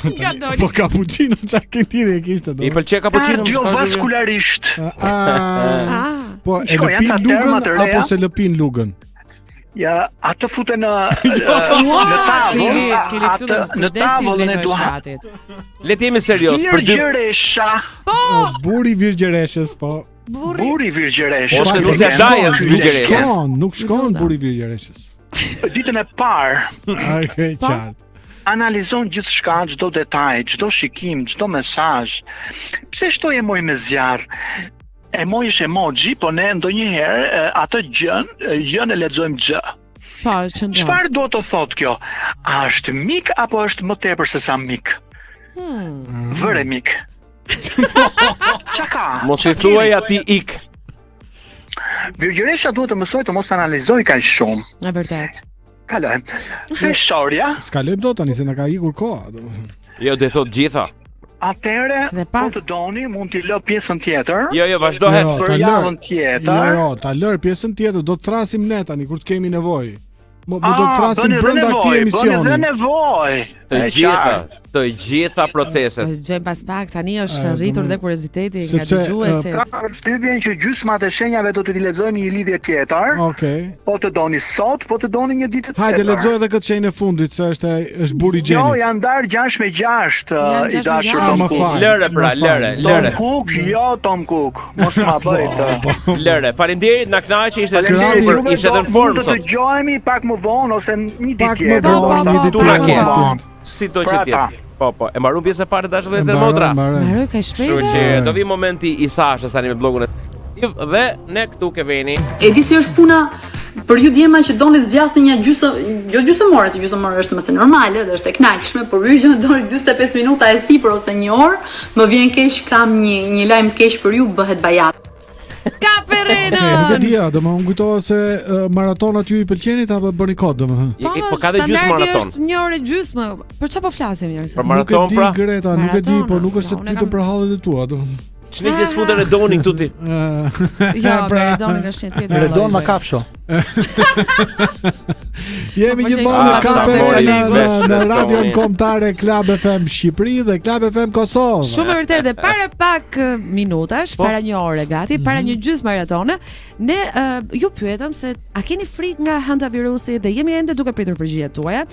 Nga doli. Po cappuccino çka ke lidhje kishte do. I pëlqen cappuccino? Kardiovascularisht. Ah, Ah. po e Shiko, janë lëpin ca terma lugën të reja. apo se lëpin lugën? Ja, atë futen në në tavën, Keni keni atë këtu në tavën e duhan. Le të jemi serioz për dy Virgjëresha, Po, Burri i virgjëreshës, po. burri. burri i virgjëreshës. Ose Fakt, nusja nuk dajës shkon, virgjëreshës. Nuk shkon, nuk shkon burri i virgjëreshës. Ditën e parë Ai e qartë. analizon gjithçka, çdo detaj, çdo shikim, çdo mesazh. Pse shtoj emoj me zjarr? Emoj është emoji, po ne ndonjëherë e, atë gjën, e, gjën e lexojmë gjë. Po, qëndron. Çfarë do të thotë kjo? A është mik apo është më tepër se sa mik? Hmm. Vëre mik. Çka ka? Mos i Qa thuaj kemi? ati ik. Virgjëresha duhet të mësoj të mos analizoj kaq shumë. E vërtet. Kalojmë. Peshorja, S'kalojmë dot tani se na ka ikur koha, domethënë. Jo, do i thot gjitha. atëherë Se dhe po pak. të doni mund t'i lë pjesën tjetër. Jo, jo, vazhdo hec. Jo, Për ta lër. javën tjetër. Jo, jo, ta lër pjesën tjetër, do të trasim ne tani kur të kemi nevojë. Mo, mo do të Ah, thrasim bëni dhe brenda këtij nevojë, Bëni dhe emisioni. nevojë. Të E gjitha, qartë. të gjitha proceset. Po dëgjojmë pas pak, tani është E, rritur domethënë, dhe kurioziteti nga sepse, dëgjuesit. Ka përshtypjen që gjysmat e shenjave do të t'i lexojmë në një lidhje tjetër. Okej. Po të doni sot, po të doni një ditë tjetër. Hajde lexoj edhe këtë shenjë e fundit se është është burri i Jo, gjenit. janë ndarë 6 me 6, Janë i 6 me dashur 6. Ah, Tom më Cook. fal. Lëre pra, më fal. lëre, Tom lëre. Cook, jo Tom Cook. Mos ma bëj këtë. Lëre, faleminderit, na kënaqe, ishte Faleminderit super, juve, ishte edhe në do- formë Mund të sot. dëgjohemi pak më vonë ose një ditë Pak më tjetër. vonë, Po, po, një ditë Tu na tjetër, ke. si tjetër. Si do që Pra të jetë. Po, po, e mbaruam pjesën e parë dashur E vëllezër mbarojmë, motra. mbarojmë. Mbaroj kaq Kështu shpejt. që do vi momenti i Sashës tani me blogun e dhe ne këtu ke veni. E di si është puna për ju djema që doni të zgjasni një gjysmë, jo gjysmë ore, se gjysmë ore është më se normale dhe është e kënaqshme, por ju që doni 45 minuta e sipër ose një orë, më vjen keq, kam një një lajm të keq për ju, bëhet bajat. Ka Okej, nuk e Perrenën. dija, domethënë unë kujtova se uh, maratonat ju i pëlqenit apo bëni kod domethënë. I- i- Po ka dhe gjysmë standardi maraton. është një orë e gjysmë. Për çfarë po flasim njerëz? Për Nuk e maraton di pra. Greta, nuk e di, Maratona, po nuk është se no, të unë pyetëm kam- për hallet e tua, domethënë. Ç'ne gjithë futa Redonin këtu ti? Jo, Pra. me Redonin është një tjetër. Redon lloj ma gjëje. kafsho. Jemi Po, gjithmonë në po, Kape po, në, në, në po, radion po. kombëtare Club FM Shqipëri dhe Club FM Kosovë. Shumë e vërtetë dhe para pak eh, minutash, Po. para një ore gati, para Mhm. një gjysmë maratone, ne uh, ju pyetëm se a keni frikë nga hantavirusi dhe jemi ende duke pritur përgjigjet tuaja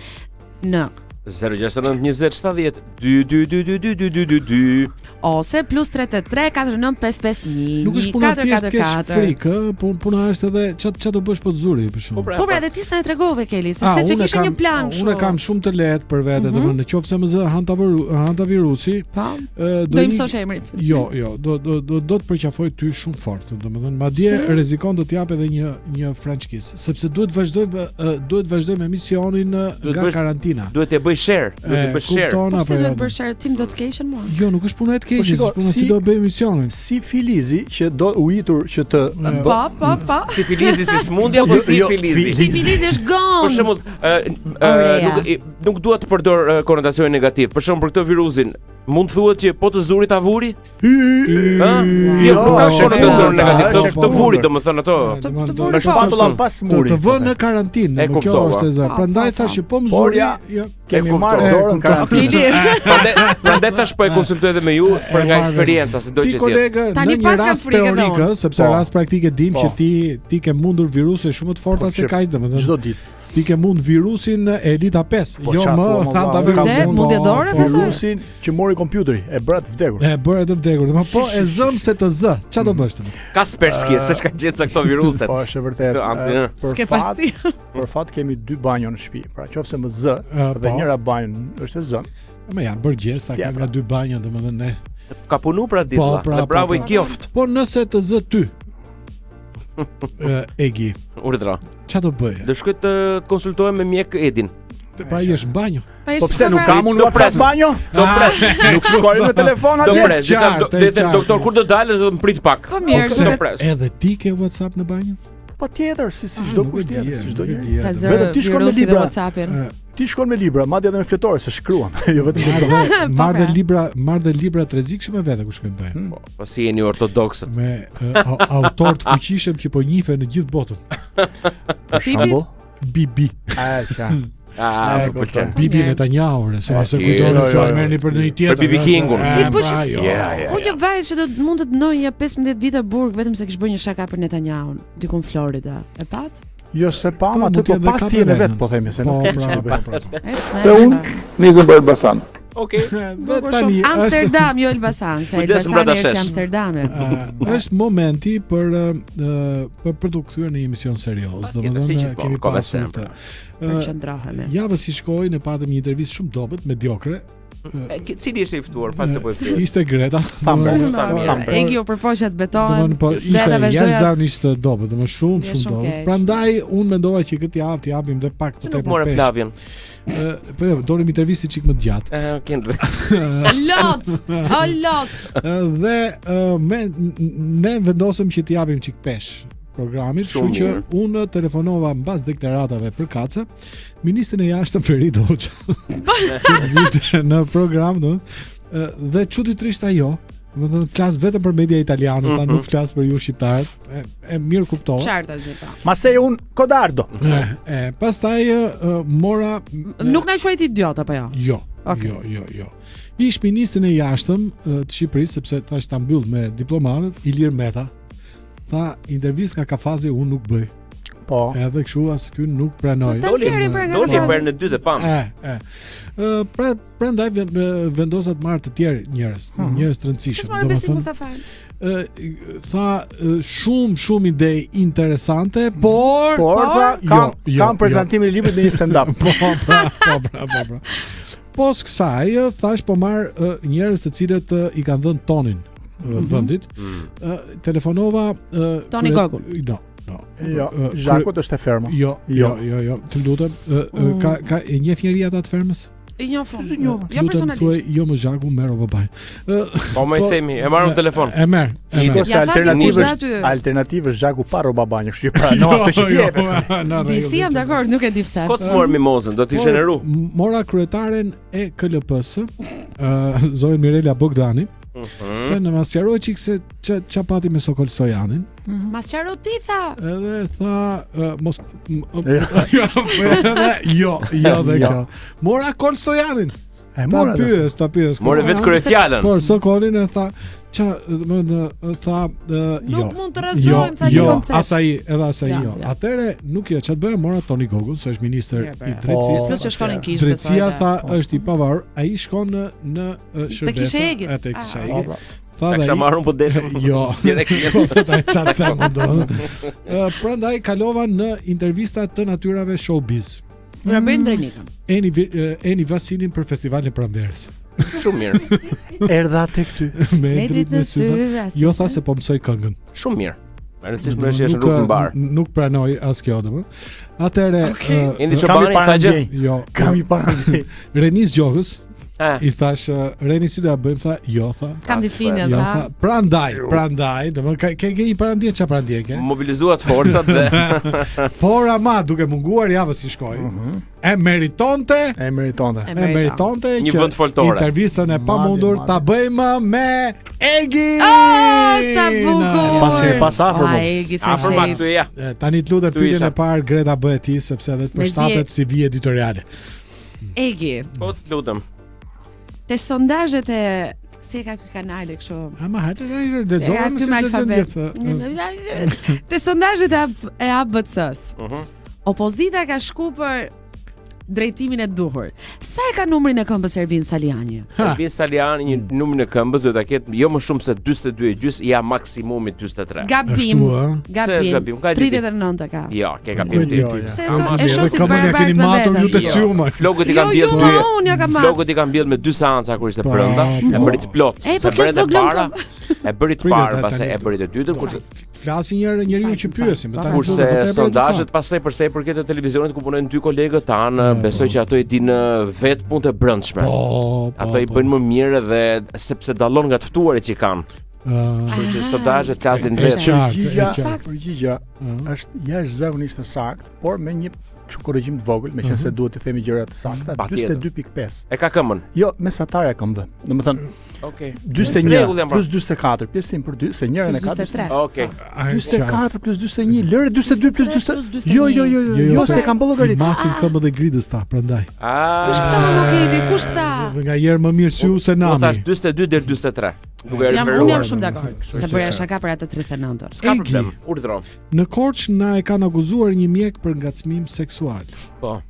në 069 20 70 2 2 2 2 2 2 2 2 ose plus 33 49 55 1 Nuk është puna thjesht kesh 444. frikë, ë, pun- puna është edhe ç'a ç'a do bësh po të zuri për shembull. Po pra, Po pra, edhe ti sa e tregove Keli, se Ah, se që unë e kishe kam- një plan Unë e kështu. kam shumë të lehtë për vete, mm -hmm. domethënë në qoftë se më zë hantaviru, hantavirusi, Po. ë, Do i i- mësosh emrin. Jo, jo, do do do do të përqafoj ty shumë fort, domethënë madje Pse? rrezikon do të jap edhe një një French kiss, sepse duhet vazhdojmë ë, duhet vazhdojmë emisionin ë, Duhet nga bësh- karantina. Duhet të bëj share, duhet të E, bëj share. kupton Po apo pse jo? duhet bësh share tim do të keqen mua? Jo, nuk është puna e të Po, keqes, shiko, është puna si si- do bëjmë emisionin. Si Filizi që do ujitur që të E, Po, po, po. Si Filizi si smundja apo Jo, si jo, Filizi? Si Filizi është gone. Për shembull, ë, ë, Orea. nuk i- nuk dua të përdor ë, konotacionin negativ. Për shembull, për këtë virusin, mund thuhet që po të zuri ta vuri? Ë? Jo, nuk ka është e konotacion kundërta, negativ. është Të, e të vuri, kundërt. domethënë ato. E, Të- domethënë, të do- vuri Me po. shpatulla pas Të, murit. të vë në karantinë, E domethënë, kjo kuptova. është e zë. Po, Prandaj po, thash që po më Por zuri, ja, jo, Kemi E marrë kuptova. dorën E kuptova. karantinës. Keli. Prandaj prandaj thash po e konsultoj edhe me ju për E nga marrë eksperienca, si do Ti që të jetë. kolegë, Tani në një pas kam rast frikë edhe teorik, unë. ë, sepse Po. rast praktike dim Po. që ti ti ke mundur viruse shumë të forta Po, se që kaq, domethënë Çdo ditë. ti ke mund virusin e Elita 5, Po, jo qa më thua, më valla, hantavirusin. unë Vërtet, kam mundje dore, po, besoj? Virusin që mori kompjuteri, e bëra të vdekur. E bëre të vdekur, domethënë po e zëm se të zë. Ç'a do bësh tani? Kaspersky, se çka gjetë sa këto viruset. Po është e vërtetë. Këto anti- Ë, Për S'ke fat, pasti. për fat kemi dy banjo në shtëpi. Pra qofse më zë Ë, dhe po. njëra banjë është e zënë. Ma janë bërë gjesta ka Tjetra. nga dy banjo, domethënë ne. Ka punu pra ditë. Po, vlla. pra, Dhe bravo po, i pra. kjoft. Po nëse të zë ty. Ë, Egi, Urdhra. ç'a do bëje? Do shkoj të të konsultohem me mjek Edin. Pa ai është në banjo. Pa Po pse nuk kam unë Do WhatsApp pres. banjo? Do pres. Nuk shkoj me telefon Do atje. pres. Do them- do Qartë, e do them qartë. doktor kur do dalësh do të më prit pak. Po mirë, Po Do duket pres. Edhe ti ke WhatsApp në banjo? Po patjetër, si si çdo Nuk e kush tjetër, dija, si çdo nuk e njeri. dija. Ta zë Vetëm ti shkon me virusi dhe libra. WhatsAppin. Ë, Ti shkon me libra, madje edhe me fletore se shkruan, jo vetëm lexon. Marr Po, dhe pra. libra, marr dhe libra të rrezikshëm me vete ku shkojnë bëjnë. Hmm. Po, po si jeni ortodoksët. Me ë, au- autor të fuqishëm që po njihen në gjithë botën. Për shembull, Bibi, a qa. Ah, E, më pëlqen. Bibi Mirë. Netanyahu, re, se mos e E, kujtoni jo, se jo, jo. merrni për ndonjë tjetër. Për Bibi ë, Kingun. e, I, po pra, që- jo. Ja, ja. Po një vajzë që do mund të dënojë një 15 vite burg vetëm se kish bërë një shaka për Netanyahun, diku në Florida. E pat? Jo se pam Po, aty mund po t'jetë dhe pas tijën e vet kaperenën. po themi se Po, nuk pra, po, pra, po. E të Dhe unë nisëm për Elbasan. Okej. Dhe Bukur tani shumë. është Amsterdam, jo Elbasan, se Kujdes Elbasani mbrapa është si shesh. Amsterdami. ë, është momenti për ë, për për t'u kthyer në një emision serioz, Patjetër, si domethënë gjithmonë, kemi ka pasur vesem, këtë. pra. Ë, Përqendrohemi. Javës si shkoi ne patëm një intervistë shumë dobët, mediokre. E, ki- Cili ishte i ftuar? Fal se po e pyes. Ishte Greta. Thumber, Domethënë, Thumber. po, Thumber. Egi u përpoqet betohen. Domethënë po ishte Greta vazhdoja- jashtëzakonisht e dobët, domethënë shumë Je shumë shumë dobët. keq. Prandaj unë mendova që këtë javë t'i japim dhe pak Pse më nuk tepër more peshë. Flavian? Ë, Po jo, donim intervistë çik më të gjatë. Ë, kënd. Lot! O lot! Ë, Dhe ë, me ne vendosëm që t'i japim çik peshë programit, kështu Shumë që mirë. unë telefonova mbas deklaratave për kace ministrin e jashtëm Ferid Hoxha që vinte në program, do dhe çuditërisht ajo, domethënë flas vetëm për media italiane, tha Mhm. nuk flas për ju shqiptarët. E, e mirë kuptova. Qartë asgjë pa. Ma se un kodardo. E, e, pastaj e, e, mora Nuk na quajt idiot apo jo? Jo. Okej. Jo, jo, jo. Ish ministrin e jashtëm e, të Shqipërisë, sepse tash ta mbyll me diplomatët, Ilir Meta, tha intervistë nga kafazi unë nuk bëj. Po. Edhe kështu as ky nuk pranoi. Po ta nxjerrim pra nga Doli kafazi. për në dytë e pam. E, e. Ë, pra prandaj ven- vendosa të marr të tjerë njerëz, njerëz të Pse rëndësishëm. s'morë Besim Domethënë, Mustafa? ë, tha ë, shumë shumë ide interesante, por Por tha, kam Jo, jo, kam prezantimin e librit në një stand up. Po, pra, po, pra, po, pra. Pos kësaj, ë, thash po marr ë, njerëz të cilët ë, i kanë dhënë tonin ë, vendit. Ë, telefonova ë, Toni krye- Gogun. No, no. Jo, Ë, Zhakut është e ferma. Jo, jo, jo, jo, të lutem, ë, ë, ka ka e njeh njeri ata të fermës? I njoh unë. Të Jo lutem, personalisht. Thuaj, jo më Zhaku, merr o babain. Ë, Po më i themi, e marrëm telefon. E merr, e Shiko merr. se Ja, tha alternativë dikush dhe është aty. alternativë është Zhaku pa rroba banjë, kështu që prano atë që Jo, jepet. në rregull, Disi jam dakord, nuk e di pse. Kot s'mor mimozën, do të ishe në ru. Mora kryetaren e KLP-së, ë zonjën Mirela Bogdani. Mhm. Dhe në ma sqaroi çik se ça ça pati me Sokol Stojanin. Ma sqaro ti tha. Edhe tha uh, mos m- m- jo, edhe jo, jo dhe Jo. kjo. Mora Kol Stojanin. E Ta mora. dhe- pyes, ta pyes. More vetë kryefjalën. Por Sokolin e tha, ça, do të tha, ë, jo. Nuk mund të rrëzojmë tha një jo, koncept. as ai, edhe as ai Ja, jo. ja. Atëre nuk jo, ç'a të bëja mora Toni Gogun, se është ministër Mirë, i bërë. drejtësisë. Po, Plus që shkonin kishë Drejtësia besoj, tha dhe- është i pavarur, ai shkon në në ë, shërbesa. kishe Egit. E te kishe Ah, Egit. Po, Tha Ta dhe kisha ai. marrë unë po desëm. Jo. Direkt. Po ta ça të them unë do. Ë, Prandaj kalova në intervista të natyrave showbiz. Robert Ndrenikën. Eni Vi- ë, Eni Vasilin për festivalin e pranverës. Shumë mirë. Erdha tek ty. Me Me dritë në sy, as- Jo tha se po mësoj këngën. Shumë mirë. E rëndësishme është që është Nuk, në rrugën mbar. Nuk pranoj as kjo domethënë. Atëre, Okej. ë, Endi Kam i Çobani tha gjë. parandjenjë. jo, Kam i parandjenjë. Renis Gjokës Eh. i thash ë, Reni si do ja bëjmë tha, jo tha. Kam ditëlindjen Jo tha. tha, prandaj, prandaj, domethënë ke ke ke një parandjenjë çfarë parandjenjë ke? Mobilizuat forcat dhe Por ama duke munguar javës si shkoi. E meritonte E meritonte. E E meritonte Një që vend foltore. Intervistën e pamundur Madje, ta bëjmë me Egi. Oh, sa bukur. Pas e pas afër, Ua, po. Egi sa afër ma shef. këtu ja. E, Tani të lutem Tu pyetjen isha. e parë Greta bëhet ti sepse edhe të Mezi e- përshtatet si vije editoriale. Egi, Po të lutem. te sondazhet e si e ka ky kanali kështu. Ama hajde tani E ka lexojmë ky si me të alfabet. gjithë. Te sondazhet e A- e ABC-s. Mhm. Opozita ka shku për drejtimin e duhur. Sa e ka numrin e këmbës Ervin Salianji? Ervin Saliani një numër në këmbës do ta ketë jo më shumë se 42 e gjys, ja maksimumi 43. Gabim. Ashtu, a? Pse Gabim. është gabim? Ka gjë ti. 39 e ka. Jo, ke Ku e gabim di ti. ti? Se Ama so, e shoh si të Edhe këmbën ja barabartë keni me matur ju veten. të Jo. syu më. Flokët i Jo, kanë mbjell jo, dy. ma unë ja kam marrë. Flokët i kanë mbjell me dy seanca kur ishte Po, brenda, e po. bëri të plot. E, Se po kjo bëri të s'vogëlon para, e bëri të Pritet, parë, tani- pastaj e bëri të dytën, kurse Flasi një herë njeriu që pyesim, tani Kurse duhet të tepër sondazhet edukat. pastaj për sa i përket të televizionit ku punojnë dy kolegët tanë, besoj që ato i dinë vetë punët e brendshme. Po, po. Ato i po. bëjnë më mirë dhe sepse dallon nga të ftuarit që kanë. Ë, Kështu që sondazhet flasin E vetë. qartë, e Përgjigja, qartë. përgjigja është jashtëzakonisht e saktë, por me një kështu korrigjim të vogël, meqense duhet të themi gjëra të sakta, Patjetër. 42.5. E ka këmbën. Jo, mesatare kam dhënë. Domethënë Okej. 41 Rregull jam pra. plus 44, pjesëtim për 2, se njërën e Plus ka 43. Okej. A, e qartë. 44 plus 41, lëre 42 plus 43 40. plus Jo, jo, jo, jo, jo, se kam bërë I llogarit. masin këmbët e gridës ta, prandaj. Ah. Kush këta më Keli, kush këta? Nga herë më mirë sy se Unë nami. thash 42 deri 43. Duke e Jam referuar. unë jam shumë dakord. Kështu Se që- bëra shaka për atë 39-ën. S'ka Egi. problem. Urdhro. Në Korçë na e kanë akuzuar një mjek për ngacmim seksual. Po.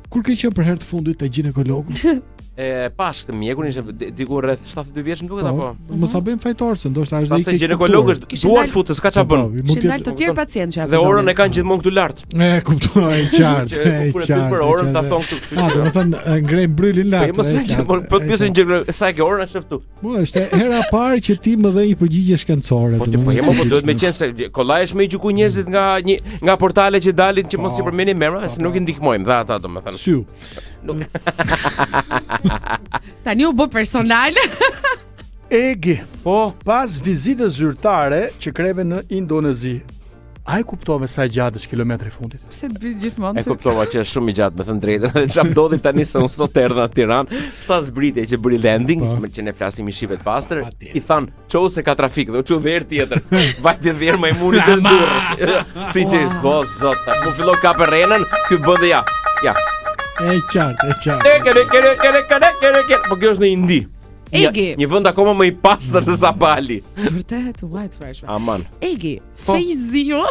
Kur ke qenë për herë të fundit te ginekologu? E pash këtë mjekun ishte di- diku rreth 72 vjeç më duket apo? Po, mos ta bëjmë fajtor se ndoshta është dhe i Pastaj keq. ginekolog është Kishin duart dal- futës, s'ka ç'a Po, bën. mund Kishin të dalë të tjerë pacientë që Dhe orën akuzonin. e kanë gjithmonë këtu lart. E kuptoj, e qartë, Që e kur e pyet qartë. për e orën ta qartë. thon këtu, kështu A, që. do të thënë e ngrejmë brylin Po lart. mos e e qartë, po po e të pyesin qartë. gjë, sa e ke orën është këtu. Po, është hera e parë që ti më dhe një përgjigje shkencore, Po ti po domethënë, jemo po duhet me qenë se kollaj është me i gjyku njerëzit nga një nga portale që dalin që mos i Po. përmenim emra, se nuk i ndihmojmë, dha ata domethënë. Syu. Tani u bë personal. Egi, Po, pas vizitës zyrtare që kreve në Indonezi, a e kuptove sa e gjatë është kilometri i fundit? Pse të bëj gjithmonë e kuptova që është shumë i gjatë, me thënë drejtën. Dhe çfarë ndodhi tani se unë sot erdha në Tiranë, sa zbritje që bëri landing, Po. me që ne flasim i shqipet pastër, Patjetër. i than, "Çou se ka trafik" dhe u çu dhe herë tjetër. Vajti dhe herë majmuni deri në Durrës. Sinqerisht, po zot, tash mu fillon kapë renën, ky bën dhe ja. Ja. E qartë, e qartë. Kere kere kere kere kere kere. Po kjo është në Indi. Një, Egi. një vend akoma më i pastër se sa Bali. Vërtet, ua e tmerrshme. Aman. Egi, Po. Fejziu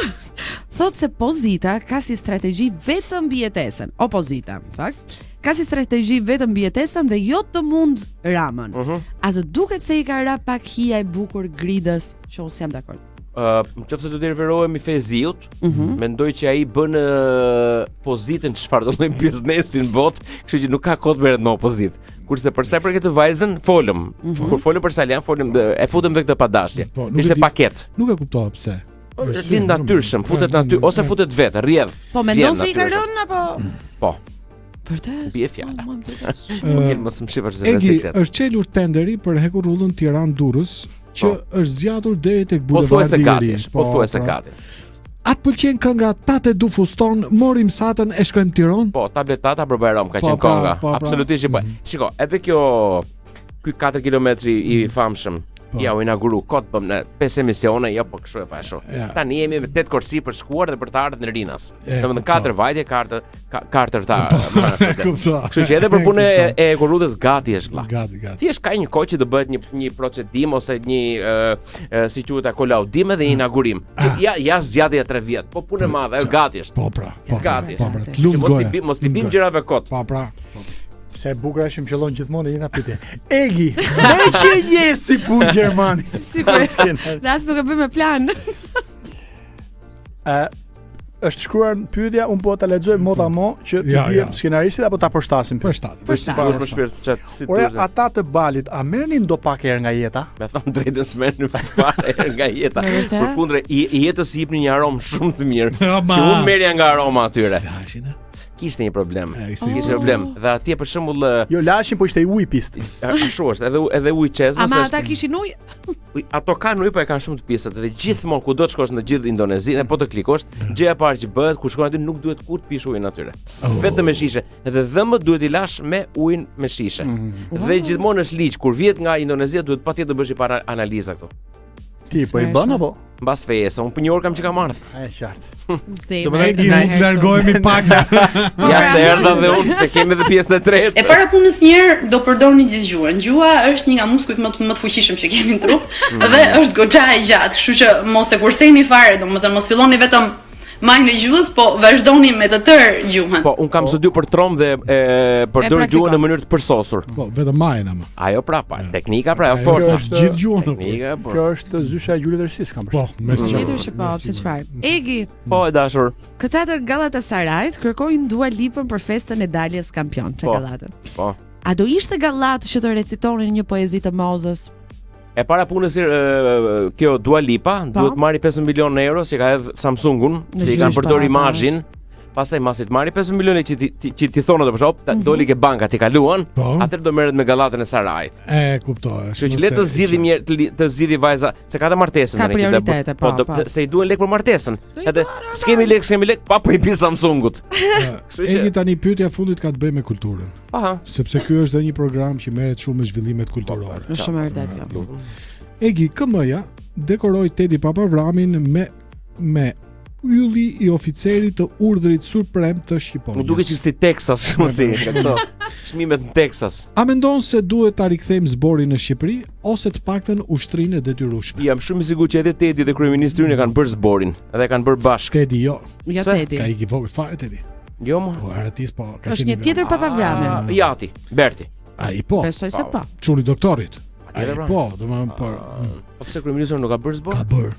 thot se pozita ka si strategji vetëm mbijetesën. Opozita, në fakt, ka si strategji vetëm mbijetesën dhe jo të mund Ramën. Mhm. A të duket se i ka ra pak hija e bukur gridës, që unë s'jam dakord. Ë, në qoftë se do të referohemi Feziut, Mhm. mendoj që ai bën ë, pozitën çfarë do lloj biznesi në botë, kështu që nuk ka kohë të merret me opozitë. Kurse për sa i përket të vajzën, folëm. Kur folëm për Salian, folëm dhe- e futëm dhe këtë padashje. Po, nuk e Ishte di- paket. Nuk e kuptova pse. Është lind natyrshëm, futet naty ose futet vetë, rrjedh. Po mendon Rrjedh se i ka natyrshëm. rënë apo Po, Vërtet? bie fjala. Mua më duket shumë. Po ngel mos më shifër se Egi siklet. është çelur tenderi për hekurrullën Tiranë-Durrës që është zgjatur deri tek Po thuaj se bulevardi i gati, ri. është, po thuaj se pra. gati. A të pëlqen kënga Tate du fuston, morim satën e shkojmë Tiron? Po, tabletata për Bajram ka Po, qenë pra, konga. po, pra. Absolutisht po. Shiko, edhe kjo ky 4 kilometri i famshëm Po. Po. Ja u inauguru kot bëm në pesë emisione, jo po kështu e pa ashtu. Ja. Tani jemi me 8 korsi për shkuar dhe për të ardhur në Rinas. E, Domethënë kuptoj. katër vajtje, katër ka, katër ta. E kuptoj. Kështu që edhe për E punën e, kuptoj. e hekurudhës gati është vlla. Gati, gati. Thjesht ka një kohë që do bëhet një një procedim ose një ë, ë, si quhet ajo kolaudim edhe një inaugurim. Që ja ja zgjati ja 3 vjet. Po punë e madhe, ajo gati është. Po pra, po pra, Gati po është. pra, Gati. të lumt Që mos t'i goja. bi, mos t'i Lumt bim goja. gjërave kot. Po pra. Po. Se e bukur është që më qëllon gjithmonë e njëjta pyetje. Egi, me që je si punë Gjermani? Sigur. Dhe as nuk e bëj me plan. Ë është shkruar në pyetja, unë po ta lexoj mot a mo që të Ja, biem ja. skenaristit apo ta përshtasim Për pyetjen. shtatë. Për shtatë. Dush më shpirt, çat, si Ore, dush. ata të balit, a merrnin do pak herë nga jeta? Me thënë drejtën s'merr në fare herë nga jeta. Me vërtet? Përkundre i, i jetës i jepnin një aromë shumë të mirë. Ama. Që unë merrja nga aroma atyre. Lashin, e? Kishte një problem. E, ishte një Kishte një problem. Dhe atje për shembull ë, Jo lashin, po ishte i ujë pist. ashtu është, edhe edhe ujë çezmës Ama është ata kishin ujë? Uj, ato kanë ujë, po e kanë shumë të pisët dhe gjithmonë kudo të shkosh në gjithë Indonezinë, e po të klikosh, gjëja e parë që bëhet kur shkon aty nuk duhet kur të pish ujin atyre. Oh. Vetëm me shishe. Dhe dhëmbët duhet i lash me ujin me shishe. Mm. Dhe gjithmonë është ligj kur vjet nga Indonezia duhet patjetër të bësh i para analiza këtu. Ti po i bën apo? Mbas fejesë, unë për një orë kam që kam ardhur. E qartë. Zemër. Egi, mund të largohemi pak. Po, Ja pra. se erdha dhe unë se kemi edhe pjesën e tretë. E para punës një herë do përdorni gjithë gjuhën. Gjuha është një nga muskujt më të, më të fuqishëm që kemi në trup dhe është goxha e gjatë, kështu që mos e kurseni fare, domethënë mos filloni vetëm majën e gjuhës, po vazhdoni me të tërë gjuhën. Po, un kam studiu për trom dhe e përdor E gjuhën në mënyrë të përsosur. Po, vetëm majën ama. Ajo pra, pa, teknika pra, ajo Ajo forca. është gjithë gjuhën. apo? Teknika, po. Kjo është zysha e Gjulit Rësis kam Po, përshtypjen. me siguri. Tjetër që po, me pse siguri. çfarë? Egi, Po e dashur. këta të Galatasarayt kërkojnë Dua Lipën për festën e daljes kampion, çe Po. Gallatën. Po. A do ishte gallat që të recitonin një poezi të Mozës? E para punës e, kjo Dua Lipa Po. duhet marri 5 milionë euro që ka hedh Samsungun, Në që i kanë gjyq, përdor po, po. imazhin. Pastaj masi të marri 5 milionë që ti ti, që ti thonë ato për shembull, Mhm. ta doli ke banka ti kaluan, Po. atëherë do merret me gallatën e Sarajit. E kuptoj. Kështu që le të zgjidhim mirë të, li- të zgjidhi vajza, se ka dhe martesën Ka tani që do- prioritete, po, do- po. se i duhen lek për martesën. Do i Edhe marrë, s'kemi lek, s'kemi lek, pa po i pi Samsungut. Kështu që Egi tani pyetja e fundit ka të bëjë me kulturën, aha. sepse ky është edhe një program që merret shumë me zhvillimet kulturore. Është shumë e vërtetë kjo. Egi KM-ja dekoroi Tedi Papavramin me me ylli i oficerit të urdhrit suprem të Shqiponjës. Më duket që si Texas, shumë si nga këto çmimet në Texas. A mendon se duhet ta rikthejmë zborin në Shqipëri ose të paktën ushtrinë e detyrueshme? Jam shumë i sigurt që edhe Tedi dhe kryeministri ynë e kanë bërë zborin, edhe e kanë bërë bashkë. Tedi jo, Jo Pse? Tedi. ka iki vogël fare Tedi. Jo më. Po aratis po, ka Është qenë një tjetër Papavrami. Ah, Jati, Berti. Ai po, Besoj se po. çuni doktorit. Ai Patjetër, pra. po, domethënë por Po pse kryeministri nuk ka bërë zbor? ka bër,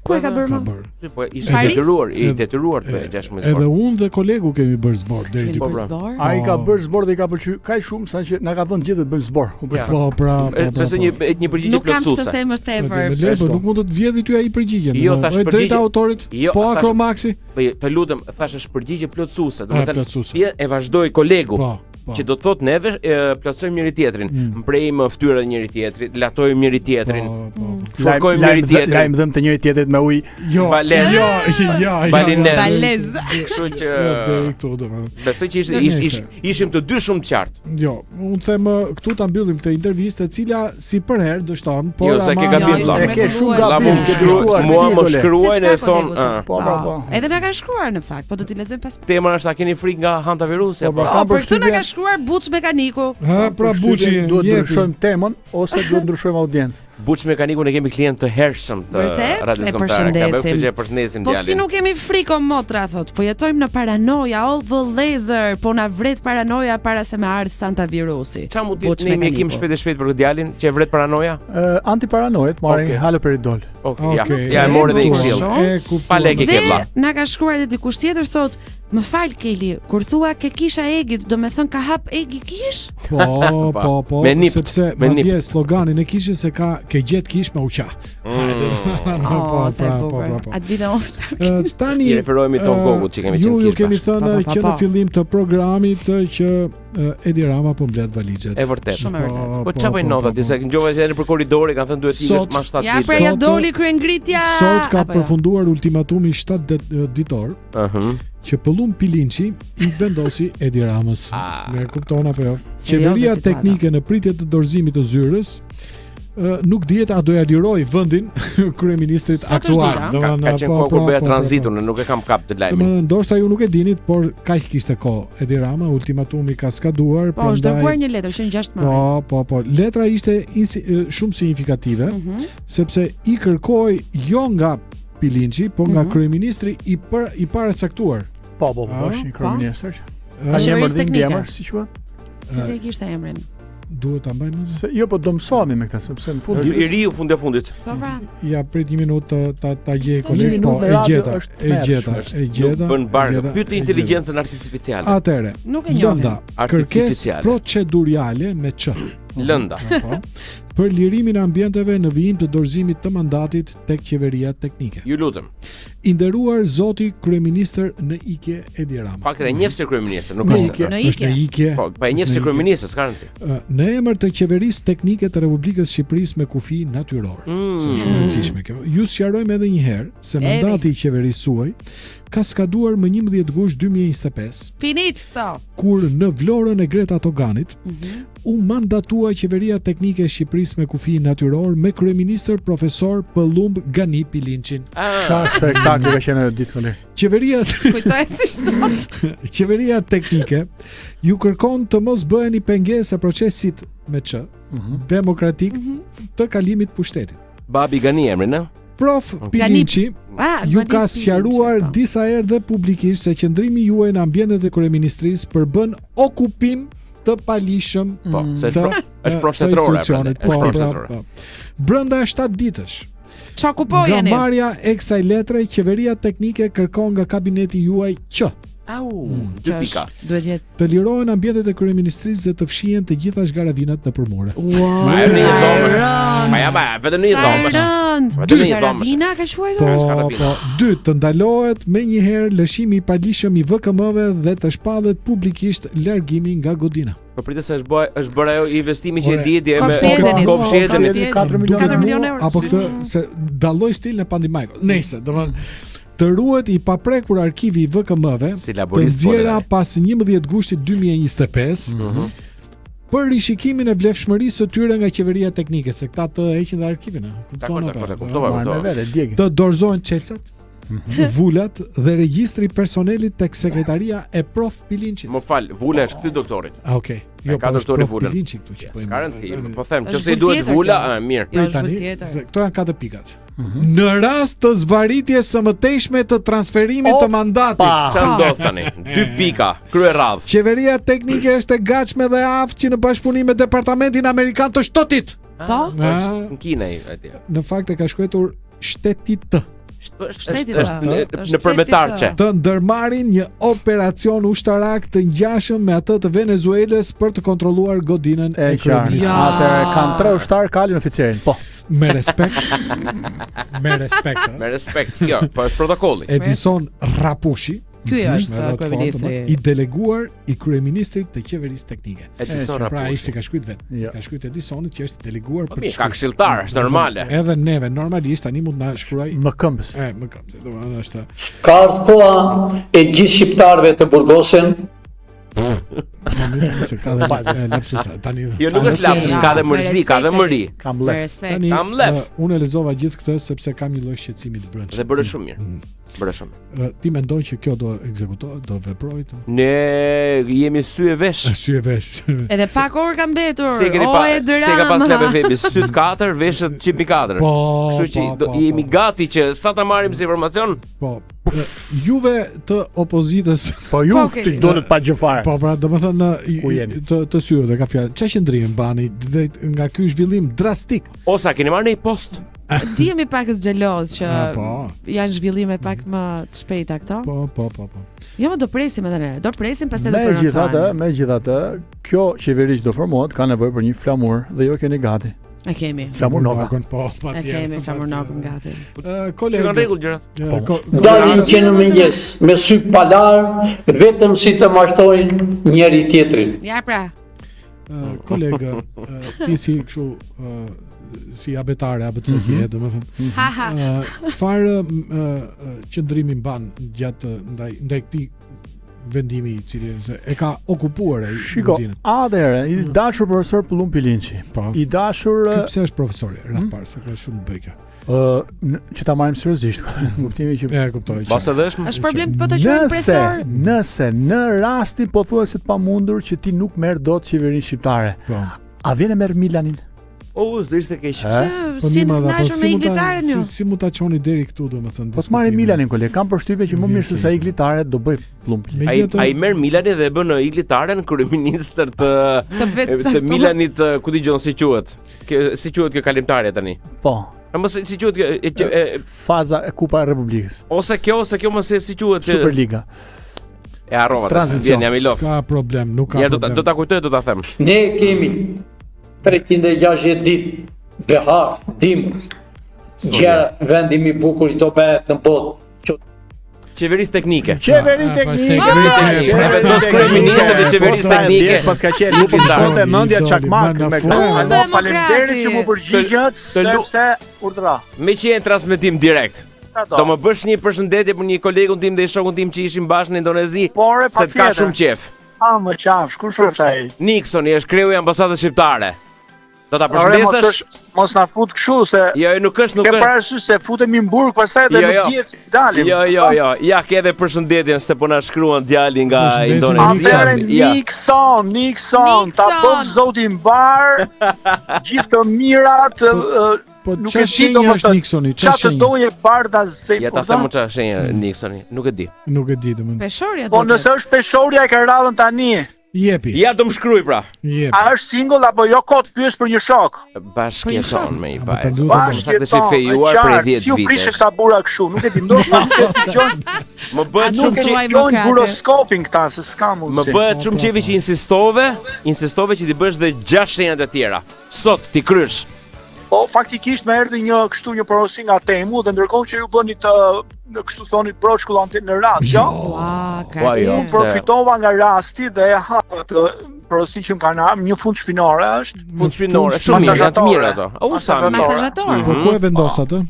Ku e ka bërë ka më? bër. Si, Po ishte i Paris? detyruar, i Edhe- detyruar të bëjë 16 Edhe zbor. unë dhe kolegu kemi bërë zbor deri Keni diku. Po, bërë pra. zbor? Ai ka Po. bërë zbor dhe i ka pëlqyer kaq shumë sa që na ka vënë gjithë të bëjmë zbor. U Ja. pëlqeu. Po pra, po, E, po. Besoj po. një një përgjigje Nuk kam ç'të plotësuese. them më tepër. Me le, po nuk mund të të vjedhi ty ai përgjigjen. Jo, domethënë, thash e drejta përgjigje- autorit. Jo, po thash- Akromaxi. Po jo, të lutem, thash është përgjigje plotësuese, A, domethënë plotësuese. pje- e vazhdoi kolegu. Po, po. Që do të thotë neve e, plotësojmë njëri tjetrin, mprejmë fytyrën e njëri tjetrit, latojmë njëri tjetrin, Po, po. po. fërkojmë njëri tjetrin. Lajm dhëm të njëri tjetrit me ujë. Jo, Balez. jo, jo, jo. Balinez. Balez. Kështu që Jo, deri këtu domethënë. besoj që ishte ish, ish, ishim të dy shumë të qartë. Jo, unë them ë, këtu ta mbyllim këtë intervistë e cila si përherë dështon, por Jo, se ke ama gabim, Jo, ishte vlla. E ke shumë Vlla, gabim, mu ke shkruaj, dështuar. mua ti, më kole. shkruajnë e Se s'ka thon, kolegu sot. "Ah, Po, po, po. Edhe na ka shkruar në fakt, po do t'i lexojmë pas. Tema është a keni frikë nga hantavirusi Po, apo? po. Po, Kam për këtë na përshtypjen- ka shkruar Buç Mekaniku. Ha, pra Përshtypjen Buçi, duhet jepi. ndryshojmë temën ose duhet ndryshojmë audiencë. Buç Mekanikun e kemi klient të hershëm të Vërtet? Radios E Kombëtare. Ka bërë përshëndesim. Kështu që e përshëndesim Po djalin. si nuk kemi frikë o motra thot, po jetojmë në paranoja, o vëllezër, po na vret paranoja para se me ardh Santa virusi. Qa mund Buç të ne mjekim Mekaniku. shpejt e shpejt për këtë djalin që e vret paranoja? Ë antiparanoid marrin Okej. haloperidol. Okej, ja. Okej. Ja e morë edhe një Bukur. këshill. E kuptuam. Pa lekë ke vlla. Dhe na ka shkruar edhe dikush tjetër thot, më fal Keli, kur thua ke kisha Egit, do me thënë ka hap Egi kish? Po, po, po, Me nipt, sepse me nipt. madje sloganin e kishës se ka ke gjet kish me u qa. Hajde. Mm. Po, Oh, sa e pra, po, bukur. pra, po. Atë vite ofta. Ë, Tani I referohemi Tom ë, Gogut që kemi Ju qenë ju kish kemi bashkë. thënë Pa, pa, pa, që në pa. fillim të programit ë, që ë, Edi Rama po mbledh valixhet. E vërtet. Shumë e vërtet. Po çfarë bëjnë nota? Disa ngjova që janë për korridore kanë thënë duhet të ikësh Sot- ma 7 Ja ditë. pra ja Sot- doli kryengritja. Sot ka apo jo? përfunduar ultimatumi 7 det- ditor Ëhëm. që Pëllum Pilinçi i vendosi Edi Ramës. Ah. Ne kupton apo jo? Serioze Qeveria situata. teknike në pritje të dorëzimit të zyrës. Ë, nuk dihet a do ja liroj vendin kryeministrit Sot është aktual. dita. Ka, Domethënë, ka qenë po, koha kur po, bëja po, po, tranzitun, po. nuk e kam kap të lajmin. Domethënë, ndoshta ju nuk e dinit, por kaq kishte kohë. Edi Rama ultimatumi ka skaduar, Po, është dërguar një letër që në 6 maj. Po, po, po. Letra ishte insi, e, shumë signifikative, Mhm. sepse i kërkoi jo nga Pilinçi, po nga Mhm. kryeministri i për, i paracaktuar. Po, po, po, A? është një kryeministër. Ë, Ka një emër Qeverisë dhe një teknike. emër, si quhet? Si se i kishte emrin? Duhet ta mbaj mend. Se jo, po do mësohemi me këtë, sepse në fund Është i ditës riu fund e fundit. Po pra. Ja prit një minutë të- ta ta gjej Një koleg, minutë po në e radio gjeta, është e gjeta, tmerrshme. e gjeta. Nuk bën e barkë. gjeta, Pyeti e inteligjencën artificiale. Atëre. Nuk e njohim. Lënda, kërkesë Artificiale. proceduriale me ç. Lënda. Po. Për lirimin e ambienteve në vijim të dorëzimit të mandatit tek qeveria teknike. Ju lutem. I nderuar zoti kryeministër në ikje Edi Rama. Fakt e njeh si kryeministër, nuk Në është. ikje, Është në ikje. Po, pa e njeh është si në ikje. kryeministër, s'ka rëndësi. Ë, Në emër të qeverisë teknike të Republikës së Shqipërisë me kufi natyror. Mm. Se është shumë e rëndësishme kjo. Ju sqarojmë edhe një herë se Eri. mandati i qeverisë suaj ka skaduar më 11 gusht 2025, Finito. kur në Vlorën e Greta Toganit Mhm. u mandatua qeveria teknike e Shqipërisë me kufi natyror me kryeministër profesor Pëllumb Gani Pilinçin. Ah. Sa spektakël ka qenë ajo ditë koleg. Qeveria Kujtoj si sot. Qeveria teknike ju kërkon të mos bëheni pengesë e procesit me ç Mhm. demokratik të kalimit pushtetit. Babi Gani emrin, ë? Prof Gani- Pilinçi Ah, ju Gani ka Pilinçi, sqaruar po. disa herë dhe publikisht se qëndrimi juaj në ambientet e kryeministrisë përbën okupim të palishëm Po, se është të- pro, është të pro shtetërore. institucionit. prandaj, Është Po, pro pra, shtetërore. po. Brenda 7 ditësh, Ço nga kupojeni? marrja e kësaj letre, qeveria teknike kërkon nga kabineti juaj që Au, Mm. dy Që pika. është- Duhet jetë. të lirohen ambientet e kryeministrisë dhe të fshihen të gjitha zhgaravinat nëpër mure. Wow. Ma e në një sa dhomë. rënd. Ma ja, ma, vetëm në një Sa dhomë. rënd. Vetëm në një dhomë. Garavina ka quajtur? Po, Zhgaravina. po, dy, të ndalohet me njëherë lëshimi i palishëm i VKM-ve dhe të shpallet publikisht largimi nga godina. Po pritet se është bë është bërë ajo investimi që e Ore, di dje me Kopshti Edenit. Kopshti Edenit. Kopshti Edenit. 4 milionë 4 euro. milionë euro. Apo këtë se dalloj stilin e Pandi Majko. Nëse, domethënë të ruhet i paprekur arkivi i VKM-ve Si të laborist nxjera fole tani. pas 11 gushtit 2025 Mhm. për rishikimin e vlefshmërisë së tyre nga qeveria teknike, se këta të heqin dhe arkivin, a kupton Dakor, apo? dakor, kuptova, Marrë me kuptova. vete, djegin. Të dorëzohen çelësat, vulat dhe regjistri i personelit tek sekretaria e Prof Pilinçit. Më fal, vula është kthy doktorit. Ah, okay. E Jo, ka po është doktori Prof vulën. Pilinçi këtu që po. S'ka rëndësi, po them, Është nëse i vul duhet tjetër vula, kjo. a mirë. Jo, është Tani, vul tjetër. se këto janë katër pikat. Në rast të zvaritjes së mëtejshme të transferimit të mandatit, Çfarë ndodh tani? Dy pika, krye radh. Qeveria teknike është e gatshme dhe e aftë që në bashkëpunim me Departamentin Amerikan të Shtetit. Po? Po është në Kinë ai atje. Në fakt e ka shkruar shtetit të Është është Shtetit është të. në- Është në përmetarçe. shtetit të ndërmarrin një operacion ushtarak të ngjashëm me atë të Venezuelës për të kontrolluar godinën E e qartë. kryeministrisë. Ja. Atëherë kanë tre ushtar kalin oficerin. Po. Me respekt. Me respekt. ë. Me respekt. Jo, po është protokolli. Edison Rapushi. Ky është me rrot kryeministri. fort, I deleguar i kryeministrit të qeverisë teknike. Edison Pra ai Rapushi. si ka shkruajt vet. Jo. Ka shkruajt Edisonit që është deleguar Po për mirë, të ka shkruar. këshilltar, është normale. Edhe neve normalisht tani mund na shkruaj Më këmbës. e më këmbë, domethënë është Ka ardhur koha e gjithë shqiptarëve të burgosen momentin se ka dhe e, lapsus tani. Jo, nuk është lapsus, ka dhe mërzi, ka dhe mëri. Kam Me lef. respekt. Tani Kam lef. ë, unë e lexova gjithë këtë sepse kam një lloj shqetësimi të brendshëm. Dhe bëre shumë mirë. Bëre shumë. Ë, Ti mendon që kjo do ekzekutohet, do veprojë? të? Ne jemi sy e vesh. Sy e vesh. Edhe pak orë ka mbetur. Si e keni O pa, e si e ka pas drama. Club FM-i, syt 4, veshët 104. Po, Kështu që po, do, po, jemi po. gati që sa ta marrim si informacion, Po, ë, juve të opozitës Po ju Po, okay. të dolët pa gjë fare. Po pra, domethënë i- Ku jeni? të të syut e ka fjalën. Çfarë qëndrimi mbani drejt nga ky zhvillim drastik? ose a keni marrë një post? Dihemi pakës xheloz që Ah, po. janë zhvillime pak më të shpejta këto. Po, po, po, po. Jo, më do presim edhe ne. Do presim pastaj do Megjithatë, prononcohemi. megjithatë, kjo qeveri që do formohet ka nevojë për një flamur dhe ju e keni gati. E kemi. Flamur Noka. Nokën, po, E patjetër. kemi Flamur Nokën gati. Ë, Që koleg. kanë rregull gjërat. ë, Po. ko- Dalin që në mëngjes me sy palar, vetëm si të mashtojnë njëri tjetrin. Ja pra. ë, koleg, ë, ti si kështu ë, si abetare ABC mm -hmm. domethënë. Ha ha. Ë, Çfarë ë, ë, qëndrimi mban gjatë ndaj ndaj këtij vendimi i cili se e ka okupuar ai Shiko, godinën. atëherë, i dashur profesor Pëllumb Pilinçi. Po. I dashur Ky pse është profesori, radh parë, se ka shumë të bëjë kjo. ë n- që ta marrim seriozisht, në kuptimin që E kuptoj. Pas edhe është Është problem po të quajmë Nëse, profesor. nëse në rastin pothuajse të pamundur që ti nuk merr dot qeverinë shqiptare. Po. A vjen e merr Milanin? O, s'do ishte keq. Se Po si mirë, të ma dha, po kënaqur si me mund ta- iglitaren ju. Si, si mund ta çoni deri këtu domethënë. Po të marrim Milanin koleg, kam përshtypjen që më mirë se sa iglitare do bëj Pëllumb. Ai ai merr Milanin dhe e bën Iglitaren kryeministër të Të vetë të caktuar. Milanit, eh, ku dëgjon si quhet. Kjo si quhet kjo kalimtare tani? Po. A mos si quhet kjo e, e, e, Faza e Kupa e Republikës. ose kjo ose kjo mos e si quhet që- Superliga. E harrova. Tranzicion. Vjen jam i lodh. S'ka problem, nuk ka Ja do ta problem. do ta kujtoj, do ta them. Ne kemi 360 ditë behar, dimër. Gjera vendi më i bukur i do bëhet në botë. Që Qeverisë teknike. Qeveri teknike. E vendos kryeministër të qeverisë teknike. Thjesht pas ka qenë, nuk po më shkonte mendja çakmak me Alo, faleminderit që mu përgjigjët, sepse urdhra. Me që je në transmetim direkt. do. Do më bësh një përshëndetje për një kolegun tim dhe i shokun tim që ishin bashkë në Indonezi, Por, se të ka patjetër. shumë qef. A, më qafsh, kush është ai? Nixoni është kreu i ambasadës shqiptare. Do ta Ore, mos përshëndesësh? është- Mos na fut kështu se Jo, jo, nuk është, nuk Ke është. parasysh se futemi në burg pastaj dhe Jo, nuk jo. dihet si dalim. Jo, jo, jo. Ja, ke edhe përshëndetjen se po na shkruan djali nga Indonezia. Atëherë Ja. Nixon, Nixon, ta bëf zoti mbar, gjithë të mirat, ë, Po nuk qa e di shenjë domethënë, është Nixoni, qa Qa të shenjë? doje bardha ze. Ja ta them unë çfarë shenjë Nixoni, nuk e di. Nuk e di domethënë. Peshorja Po nëse është peshorja e ka radhën tani. Jepi. Ja do më shkruaj pra. Jepi. A është single apo jo kot pyes për një shok? Bashkëjeton me një ta vajzë. lutem. Ose më saktë është i fejuar prej 10 Si u prishë vitesh. këta burra kështu, nuk e di, ndoshta nuk e dëgjojnë. Më bëhet Nuk shumë e qe dëgjojnë buroskopin këta se s'ka mundësi. Më bëhet shumë qefi që insistove, insistove që ti bësh dhe 6 shenjat e tjera. Sot ti krysh. Po faktikisht më erdhi një kështu një porosi nga Temu dhe ndërkohë që ju bëni të në kështu thoni broçkull anti në radio. Ua, Po jo, Unë përfitova nga rasti dhe e hapa atë porosi që më kanë ardhur, një fund shpinore është. Fund shpinore, shumë mirë, janë të mira ato. Au sa mirë. Masazhatore. Po ku e vendos atë?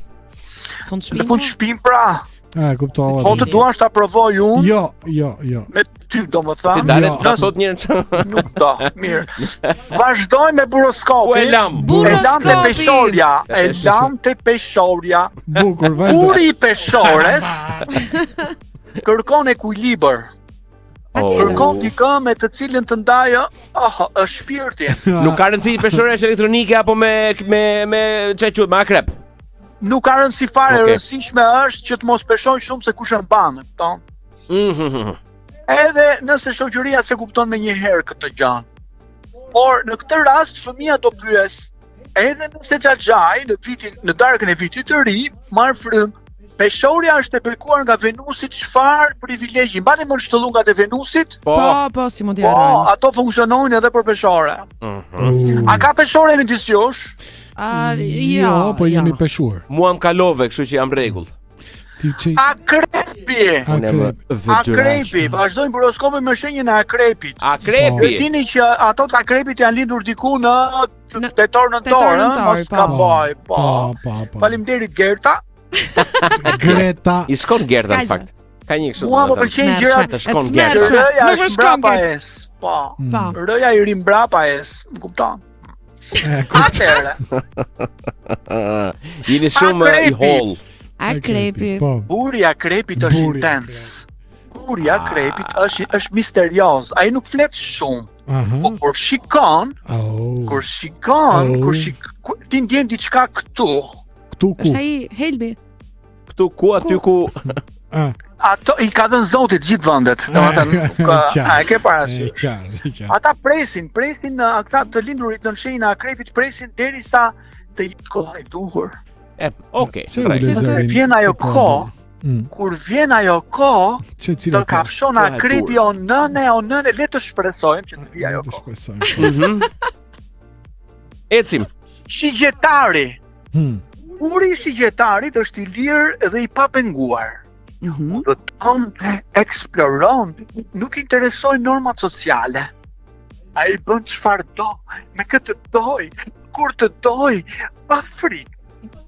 Fund Në shpinë. fund shpinë pra. A, e kuptova. Po të duash ta provoj unë Jo, jo, jo. me ty domethënë. Ti dalet, Jo. ta thot njërin që Nuk do, mirë. Vazhdojmë me buroskopin. Ku e lam? E lam te Buroskopi. peshorja, e Te lam te peshorja. Bukur, vazhdo. Uri i peshores kërkon ekuilibër. Patjetër. Kërkon dikë me të cilën të ndajë, oh, është shpirtin. Nuk ka rëndësi peshorja është elektronike apo me me me çfarë quhet, me akrep. Nuk ka rëndësi fare, e Okej. rëndësishme është që të mos peshojnë shumë se kush e mban, e kupton? Mhm. Edhe nëse shoqëria se kupton me njëherë këtë gjë. Por në këtë rast fëmia do pyes, edhe nëse xhaxhai në vitin në darkën e vitit të ri marr frym, peshorja është e bekuar nga Venusi, çfarë privilegji. Mbani mend shtëllungat e Venusit? Po. Po, po, si mund t'i Po, harrojmë. ato funksionojnë edhe për peshore. Mhm. A ka peshore midis jush? A, Jo, jo, po jemi peshuar. Mua më kalove, kështu që jam rregull. Ti çe Akrepi. Unë jam Akrep. Akrepi, vazhdojmë horoskopin me shenjën e akrepit. Akrepi. Ju dini që ato të akrepit janë lindur diku në Në tetor nëntor, tetor, ëh, nëntor, mos po. gaboj, po. Po, po, po. Faleminderit Gerta. Greta. I shkon Gerta S'ka në fakt. Ka një kështu. Mua më domethënë. pëlqejnë Tmerrshme. gjërat Të shkon E Gerta. tmerrshme. Rëja Nuk më është shkon mbrapa Gerta. es. Po. Po. Rëja i ri mbrapa es, më kupton? E, kuptoj. Atëherë, Jeni shumë eh, i Akrepi. holl. Akrepi. Po. Burri i akrepit është Burri i intens. Burri i akrepit është është misterioz. Ai nuk flet shumë, Aha. po kur shikon, Oh. kur shikon, Oh. kur shik, ku- ti ndjen diçka këtu. Këtu ku? Është ai helmi. Këtu ku aty ku Ah. Ato i ka dhënë Zoti të gjithë vendet, domethënë, nuk, Qartë. a e ke E parasysh? qartë, e qartë. Ata presin, presin uh, ata të lindurit në shenjën e akrepit presin derisa të jetë koha e duhur. E, okay. Pse u rregull. le Kur zërin? vjen ajo të kohë? kohë, Mm. kur vjen ajo kohë, Çe cila të kafshon Koha e akrepi duhur. o nëne, o nëne, le të shpresojmë që të vijë ajo Të kohë. shpresojmë. Mhm. Ecim. Shigjetari. Hmm. Uri i shigjetarit është i lirë dhe i papenguar. Mhm. Udhëton, eksploron, nuk interesojnë normat sociale. Ai bën çfarë do, me këtë doj, kur të doj, pa frikë.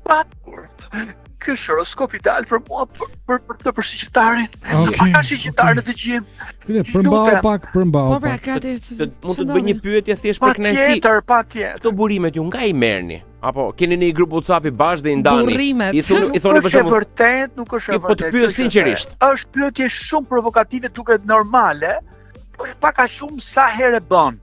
Pa turp. Ky është horoskop ideal për mua për për, për të për shqiptarin. Okej, A ka shqiptar në dëgjim? Bile, përmbau Lutem. pak, përmbau Po pra, pak. krati. Të, mund të të bëj një pyetje thjesht për kënaqësi. Patjetër, patjetër. Këto burimet ju nga i merrni? Apo keni në një grup WhatsApp-i bashkë dhe i ndani? Burimet. I thoni i thoni Nuk për është e shembull, vërtet, nuk është e Jo, po të vërtet. pyes kjo që sinqerisht. the. Është pyetje shumë provokative, duket normale, por pak a shumë sa herë e bën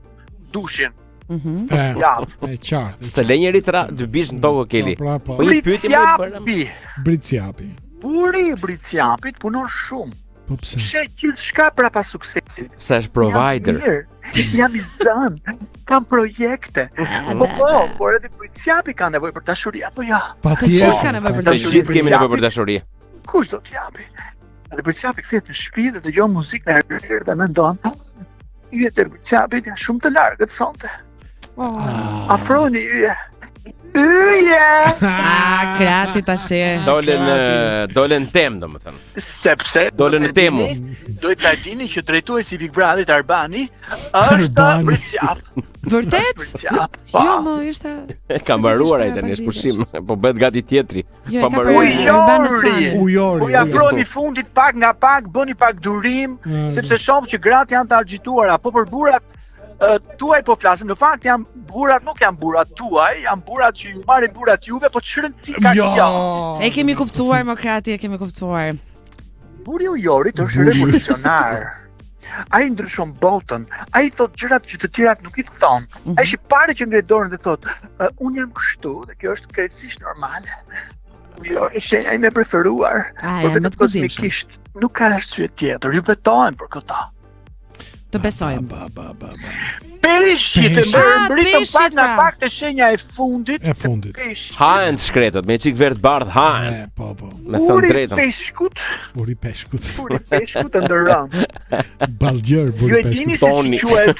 dushin. Mhm. E, Ja. e qartë. s'të lë njeri tra të bish në tokë Keli. Po, pra, po. Po një pyetje më i bëra. Bricjapi. Bricjapi. Buri i Bricjapit punon shumë. Po pse? Sheh gjithçka prapa suksesit. Se është provider. Jam mirë, jam i zënë, kam projekte. Po po, por edhe Bricjapi ka nevojë për dashuri apo jo? Patjetër. gjithë ka nevojë për Të dashuri. gjithë kemi nevojë për dashuri. Kush do t'japi? Edhe Bricjapi kthehet në shtëpi dhe dëgjon muzikën e errësirë dhe mendon, yjet e Bricjapit janë shumë të largët sonte. Oh. Afroni yje. Yje! Ah, krati tash. Dolën dolën tem, domethënë. Sepse Dolën në temu. Duhet ta dini që drejtuesi i Big Brotherit Arbani është Arbani. Bricjap. Vërtet? Bricjap. Po. Jo, më ishte. E ka mbaruar ai tani, është pushim. Po bëhet gati tjetri. Jo, Pa e ka mbaruar. për Arban Osmani. Ujori. Po i afrohemi fundit pak nga pak, bëni pak durim, Mm. sepse shoh që gratë janë të agjituara, po për burrat ë, tuaj po flasim. Në fakt janë burrat, nuk janë burrat tuaj, janë burrat që ju marrin burrat juve, po ç'rëndësi ka Jo. kjo? E kemi kuptuar, më krati, e kemi kuptuar. Burri ujorit është Burri. revolucionar. Ai ndryshon botën, ai thot gjërat që të tjerat nuk i thon. Mhm. Ai është i pari që ngre dorën dhe thot, "Ë, unë jam kështu dhe kjo është krejtësisht normale. Ujori është shenja ime e preferuar. A, por janë më vetëm të guximshëm. kozmikisht nuk ka arsye tjetër. Ju betohem për këta. Të besojmë. Ba ba ba ba. Peshqit e Peshqit. mërë Ah, mbritëm peshqit, pak nga pra. pak të shenja e fundit. E fundit. Peshqit. Haen të shkretët, me çik verdh bardh haen. E, po po. Me thënë Buri drejtën. peshkut, Buri peshkut. buri peshkut e ndëron. Ballgjër Ju buri e dini peshkut. se si Toni. quhet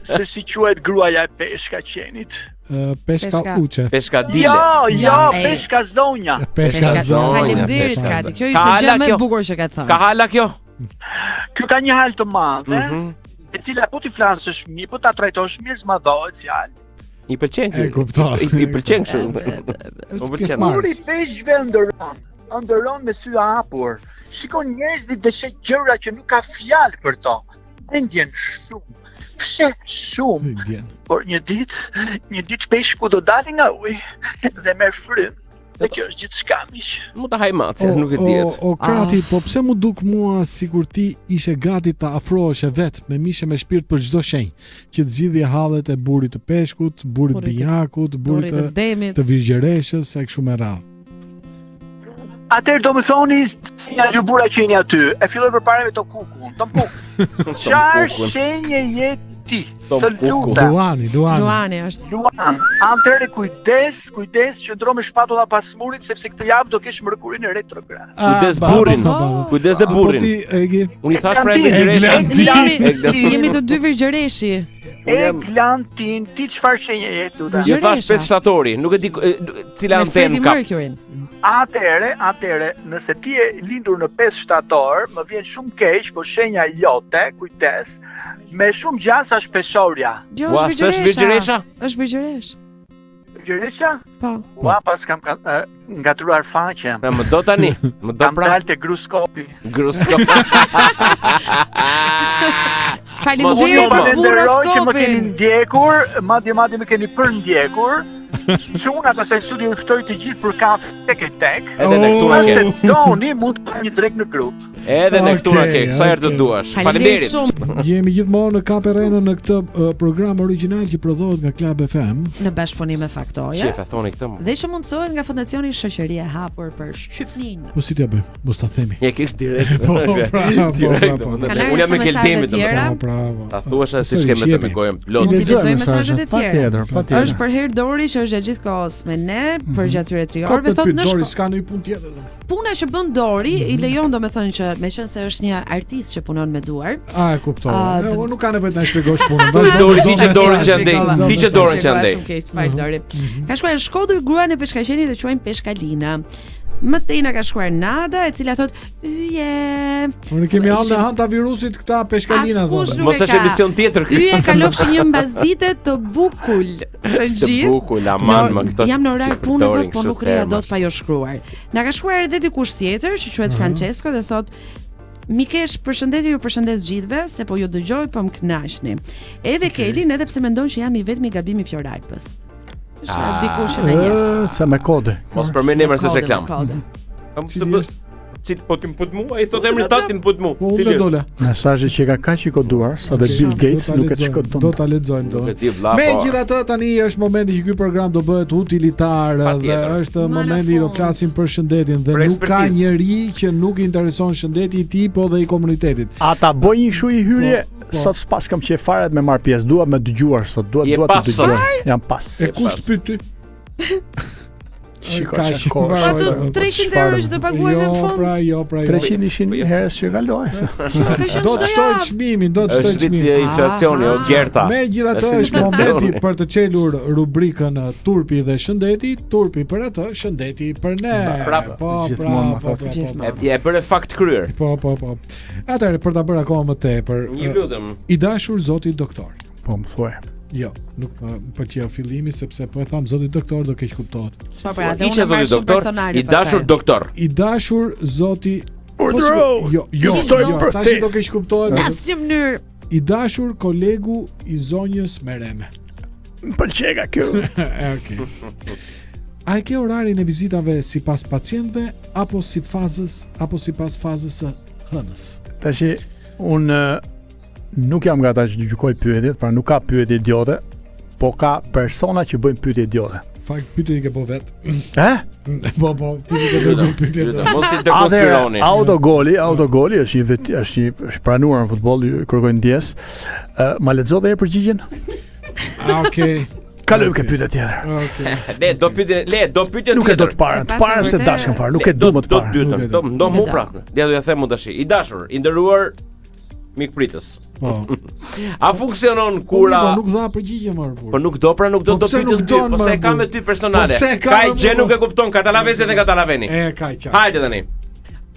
se si quhet gruaja e peshka qenit. Ë, Peshka Peshka. uçe. Peshka dile. Jo, jo, Jo, e. peshka zonja. Peshka Peshka zonja. Faleminderit peshka krati. zonja. Kjo Ka ishte gjë hala më e kjo? bukur që ka thënë. Ka hala kjo? Kjo ka një hal të madhe, Mhm. e cila po t'i flasësh mirë, po ta trajtosh mirë, zmadhohet si hal. I pëlqen E ky. kuptoj. I, i pëlqen kështu. Është Po pëlqen. pjesëmarrës. Buri peshqve ëndëron, ëndëron me sy hapur. Shikon njerëzit dhe sheh gjëra që nuk ka fjalë për to. E ndjen shumë, fsheh shumë, Ndjen. por një ditë, një ditë peshku do dali nga uji dhe merr frymë. Dhe kjo është gjithçka miq. Mund ta haj macja, nuk e dihet. O, o krati, po pse mu duk mua sikur ti ishe gati ta afroheshe vet me mishë me shpirt për çdo shenjë, që të zgjidhje hallet e burit të peshkut, burit të Burit të- binjakut, burit Burit të të demit. të virgjëreshës e kështu me radhë. Atëherë do më thoni si janë ju burra që jeni aty. E filloj përpara me Tom Kukun. Tom Kuk. Çfarë Kukun. shenje je ti? Tom Të Kuku. lutem. Luani, Luani. Luani është. Luan, atëherë kujdes, kujdes, qëndro me shpatulla pas murit sepse këtë javë do kesh Mërkurin në retrograd. Ah, Kujdes ba, burrin. ba, ba, ba. Kujdes dhe Po burrin. ti Egi, Unë i thash pra e Eglantin. Jemi, jemi të dy virgjëreshi. Unë jam- Eglantin, ti çfarë shenje je lutem? Jo thash Virgjëresha. 5 shtatori, nuk e di e, cila Me antenë Freddie ka. Mercury-n. Atëherë, atëherë, nëse ti je lindur në 5 shtator, më vjen shumë keq, po shenja jote, kujdes, me shumë gjasa është peshorja. Jo, Ua, është s'është virgjëresha. virgjëresha? Është virgjëresh. Virgjëresha? Po. Ua, pas kam ka, e, ngatruar faqen. Na më do tani, më do Kam pra. dalë te gruskopi. Gruskop. Faleminderit Unë ju për falenderoj që më keni buroskopin. ndjekur, madje madje më keni përndjekur. Çuna pastaj studio ju ftoj të gjithë për kafe tek e tek. Edhe ne këtu na ke. Nëse doni mund të bëjmë një drek në grup. Edhe ne këtu na ke, Okej, sa herë të okej. duash. Faleminderit Faleminderit. shumë jemi gjithmonë në Kaperenën në këtë uh, program origjinal që prodhohet nga Club FM. në bashkëpunim me Faktoja. Qef e thoni këtë. mo. Dhe që mundësohet nga Fondacioni Shoqëria e Hapur për Shqipnin. Po si t'ja bëjmë? Mos ta themi. Je kish direkt. Po, pra, po, Direkt, pra, po. domethënë. Kanë Unë jam me ardhur ca Keldemin mesazhe tjera. domethënë. Po, pra, po. Ta thuash se si Sërish, shkem me të me jepi. gojën plot. Mund t'i Lexojmë lexojmë mesazhet e tjera. Patjetër, patjetër. Është për herë Dori që është gjatë gjithë kohës me ne, për gjatë tyre 3 Kot orëve me thotë pyet në Dori shkollë. s'ka ndonjë punë tjetër. domethënë. Puna që bën Dori i lejon domethënë që meqense është një artist që punon me duar, A e kuptova. A, Ne, d- unë nuk ka nevojë të na shpjegosh punën. Vazhdo. Dori, lexo hiqe dorën mesazhet. që andej. Lexo Hiqe mesazhet. dorën që andej. Shumë keq, fal Dori. Ka shkruar në Shkodër gruan e peshkaqenit e quajnë peshkalina. Më tej na ka shkruar Nada, e cila thot yje. Unë kemi hallë me hanta virusit këta peshkalina Askush thonë. nuk Mos e është ka. emision tjetër ky. Yje kalofshi një mbasdite të bukul të Të gjithë. bukur, aman. Aman, më këto. Jam në orar që pune përdorin thotë, po kështu nuk rria termash. dot pa jo shkruar. Na ka shkruar edhe dikush tjetër që quhet Mhm. Francesco dhe thotë Mikesh, përshëndetje ju përshëndes gjithëve, se po ju dëgjoj, po më kënaqni. Edhe Kelin, edhe pse mendon që jam i vetmi gabim i Floralpës. Është Ah. dikush që na njeh. Ë, ca me kode. Mos përmend emrin se Me kode, reklam. me kode. Kam pse bë Cil po ti më put mua, i thot emrin tat ti më put mua. Po unë Cili është? dola. Mesazhi që ka kaq i koduar sa dhe Bill Gates Do ta nuk e lexojmë, shkodon. Do ta lexojmë do. Nuk e di vlla, po. Megjithatë tani është momenti që ky program do bëhet utilitar dhe Patjetër. është momenti do flasim për shëndetin dhe Për nuk ka ekspertizë. njeri që nuk i intereson shëndeti i tij, po dhe i komunitetit. A ta bëj një kështu i hyrje? Po, po. Sot s'pas kam qef fare me marr pjesë, dua me dëgjuar sot, dua Je dua të pas sot. dëgjoj. Jam pas. E kush të pyet ty? Shiko, Kaq, çfarë kohë. mbaroi. Po ato 300 euro që do paguajmë në Jo, fund. pra, jo, pra, jo. 300 ishin herës që kaloi. se. Ka qenë Do të çdo shtoj javë. çmimin, do të shtoj Është rritje çmimin. inflacioni, o Gerta. Megjithatë është momenti për të çelur rubrikën eh, Turpi dhe shëndeti, turpi për atë, shëndeti për ne. Prapë. Po, pra, Gjithmonë ma po, thotë. po, po, Gjithmonë. E, e bëre fakt kryer. po, po, po. Atëherë për ta bërë akoma më tepër, Një eh, lutem. i dashur zoti doktor. Po më thuaj. Jo, nuk më pëlqeu fillimi sepse po e tham zoti doktor do keq kuptohet. Po pra, dhe Ishe unë e marr zoti shumë doktor, personale i dashur doktor. I dashur zoti Po Urdhëro! si- Jo, jo, Luftoj jo, protest. tash do keq kuptohet. Në asnjë mënyrë. I dashur kolegu i zonjës Mereme. Më pëlqega kjo. E, Okej. A e ke orarin e vizitave sipas pacientëve apo si fazës apo sipas fazës së hënës? Tashi unë eh, nuk jam nga ata që gjykoj pyetjet, pra nuk ka pyetje idiote, po ka persona që bëjnë pyetje idiote. Fakt pyetje i ke po vet. E? Po po, ti nuk e dërgon pyetjet. Lutem, Mos i Atëherë, dekonspironi. Autogoli, autogoli është një vet, është një është pranuar në futboll, ju kërkoj ndjes. Ë, ma lexo edhe herë përgjigjen? Ah, Okej. Kalojmë Okej. ke pyetja tjetër. Okej. Le do pyetje, le do pyetje Nuk e do tjetër. të parën, Se të pas parën e se vërtet- dashkën fare, nuk e Le, du më të Do parën. dytën, Nuk e do do. do mu Nuk e do. pra. Ja do ja them unë tash. I dashur, i nderuar mikpritës. Po. A funksionon Kura, kura? po nuk dha përgjigje më burr. Po nuk do pra nuk do Po do pse pyetën nuk ty, don, po se mër, ka me burr? ty personale. Po pse ka Ka me gjë mua? nuk e kupton katalavesi dhe katalaveni. E ka qartë. Hajde tani.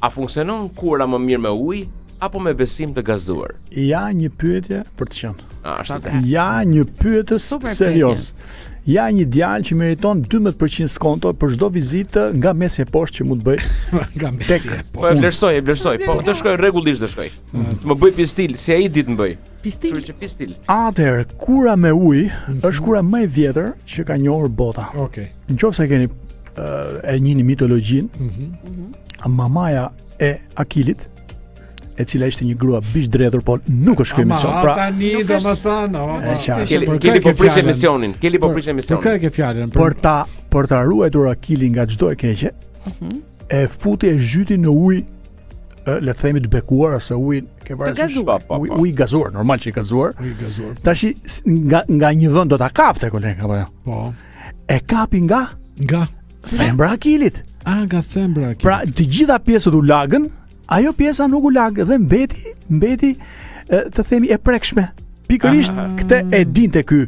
A funksionon kura më mirë me ujë apo me besim të gazuar? Ja një pyetje për të qenë. A, Ashtu të. Ja një pyetës Super pyetje. serioz. Ja një djalë që meriton 12% skonto për çdo vizitë nga mesi e poshtë që mund të bëj. Nga mesi. Tek. e, Po. Po e vlerësoj, e vlerësoj. Po do shkoj rregullisht do shkoj. Më bëj pistil, si ai ditë më bëj. Pistil. Kështu që pistil. Atëherë, kura me ujë është kura më e vjetër që ka njohur bota. Okej. Në qoftë se keni ë, e njihni mitologjinë, Mhm. mamaja e Akilit, e cila ishte një grua bishdredhur, por nuk është ky Ama emision. Pra, tani Nuk do është- më thënë, o, E qartë. Keli, Për Keli kë po ke prish fjalën? emisionin. Keli po Për- prish Për emisionin. kë e ke fjalën? për ta për ta ruajtur Akilin nga çdo e keqe, e futi e zhyti në ujë, e, le të themi të bekuar ose ujë ke parasysh? gazuar. Po, po, Ujë po. ujë gazuar, normal që i gazuar. Ujë gazuar. Tashi s- nga nga një vend do ta kapte koleg apo jo? Po. E kapi nga Nga thembra e Akilit. A nga thembra Akilit. Pra të gjitha pjesët u lagën, ajo pjesa nuk u lag dhe mbeti mbeti e, të themi e prekshme. Pikërisht këtë e dinte ky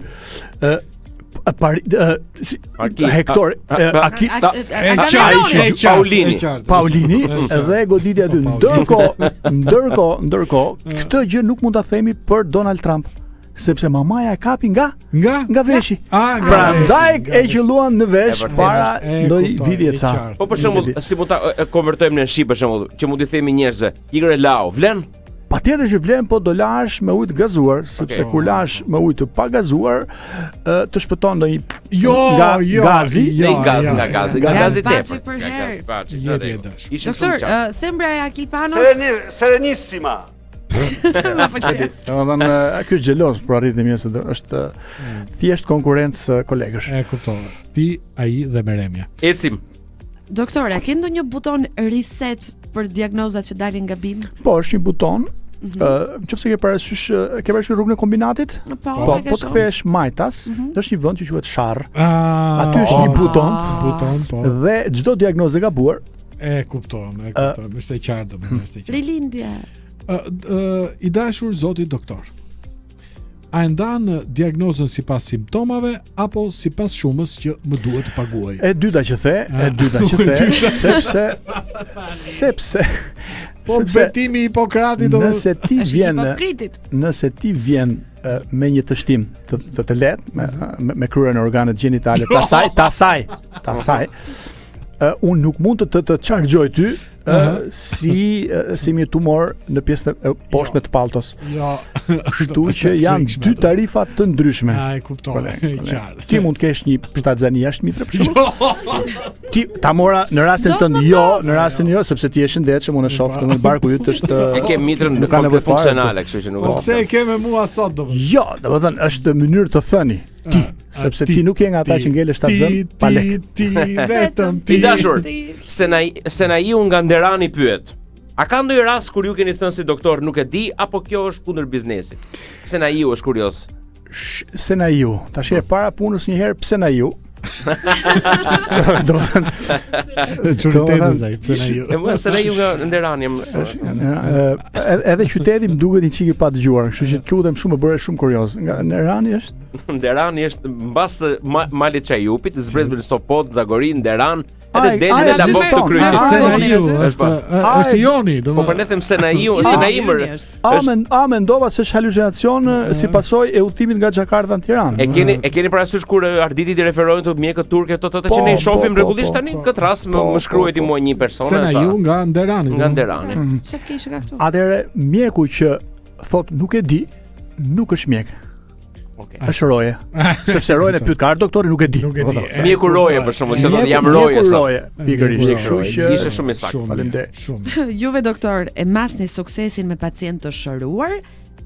ë pari, e, si, Aki- Hektor a- e, a- Aki A- Ta- a- E a- qartë, Agamemnoni. e qartë, Paulini. e qartë, e Paulini qartë, e qartë. dhe goditi aty. Po, Paulini. Ndërkohë, ndërkohë, ndërkohë, këtë gjë nuk mund ta themi për Donald Trump, sepse mamaja e kapi nga Nga? nga veshi. A, nga Prandaj veshi, nga e veshi. qelluan në vesh E vërtetë para është, e ndonjë kuptoj, viti e e ca. qartë. Po për shembull, si mund ta e, e konvertojmë në shqip për shembull, që mund t'i themi njerëzve, ikër e lau, vlen? Patjetër që vlen po do lash me ujë të gazuar, sepse Okej. kur lash me ujë të pa gazuar, ë, të shpëton ndonjë Jo, nga jo, gazi. jo, Ne gaz jo. nga gazi, nga Nga gazi paçi tepër. për Nga herë. gazi paçi. Jepi në e rregull. dashur. Ishim Doktor, shumë qartë. ë, thembra e Akil Panos. Serenissima. Ma pëlqen. Domethënë ë, ky është xheloz për arritjen e mirë se do- është ë, thjesht konkurrencë ë, kolegësh. E kuptova. Ti, ai dhe Meremja. Ecim. Doktor, a ke ndonjë buton reset për diagnozat që dalin gabim? Po, është një buton. Ë, nëse ke parasysh ë, ke parasysh rrugën e kombinatit? Po, Po, e ke po të shoh. kthehesh majtas, është një vend që quhet Sharr. Ah, Aty është një po, buton Buton, po. dhe çdo diagnozë e gabuar E kupton, e kupton. Është e qartë, domethënë, është e qartë. Rilindja. Ë, ë, I dashur zoti doktor. A e ndan diagnozën sipas simptomave apo sipas shumës që më duhet të paguaj? E dyta që the, e dyta që E the, dyta. sepse sepse Po sepse betimi i Hipokratit do nëse ti Është vjen hipokritit. nëse ti vjen me një tështim të të, të lehtë me me, me kryerjen e organet gjenitale të saj, të saj, të saj. Ë unë nuk mund të të, të chargjoj ty ë si ë, si një tumor në pjesën e poshtme të palltos. Jo. Kështu që janë dy tarifa të ndryshme. A e kuptoj, Koleg, e koleg. qartë. Ti mund të kesh një shtatzani jashtë mitre për shembull. Ti ta mora në rastin Do tënd të jo, në rastin jo, sepse ti je shëndetshëm, unë e shoh domethënë barku yt është E ke mitrën nuk ka nevojë fare. funksionale, kështu që nuk Po është. pse e ke me mua sot domethënë? Jo, domethënë është mënyrë të thëni ti, sepse ti, nuk je nga ata që ngelesh shtatzën pa ti, lek. ti, vetëm ti. I dashur, Senai Senaiu nga Nderani pyet. A ka ndonjë rast kur ju keni thënë si doktor nuk e di apo kjo është kundër biznesit? Senaiu është kurioz. Sh, se na ju. Tash e para punës një herë pse na ju? Domethënë Çuditëse ai, pse na ju. E më Senaiu nga Nderani. më- ë, edhe- edhe qyteti më duket një çik i pa dëgjuar, kështu që të lutem shumë më bëre shumë kurioz. Nga Nderani është Nderani është mbas ma, Malit Çajupit, zbret në Sopot, Zagori, Nderan, edhe Ai- deri ai në Labok të ekziston. Kryqit. Ai- Se na Joni ju, aty? është është Joni, Po domethënë. për ne them Senaiu, Jo, Senai më Joni është. A, men, a mendova se është halucinacion ë, si pasojë e udhëtimit nga Jakarta në Tiranë. E keni e keni parasysh kur e, Arditit i referojnë të mjekët turke të të të Po, që ne i po, shohim po, rregullisht po, tani në këtë rast më, Po, më shkruajti po, po. mua një person Se e na tha, ju nga Nderani. nga domethënë. Nderani. Ç'a të keq ka këtu? Atëherë mjeku që thot nuk e di, nuk është mjek. Okej. Është roje. Sepse rojen e pyet ka ardhur doktori nuk e di. Nuk e di. Domethënë, Mjeku roje për shembull, që thotë jam mjeku roje sot. roje, pikërisht. Mjeku Kështu roje. që Ishte shumë i saktë. Shumë mirë, Faleminderit. Shumë. Juve doktor, e masni suksesin me pacient të shëruar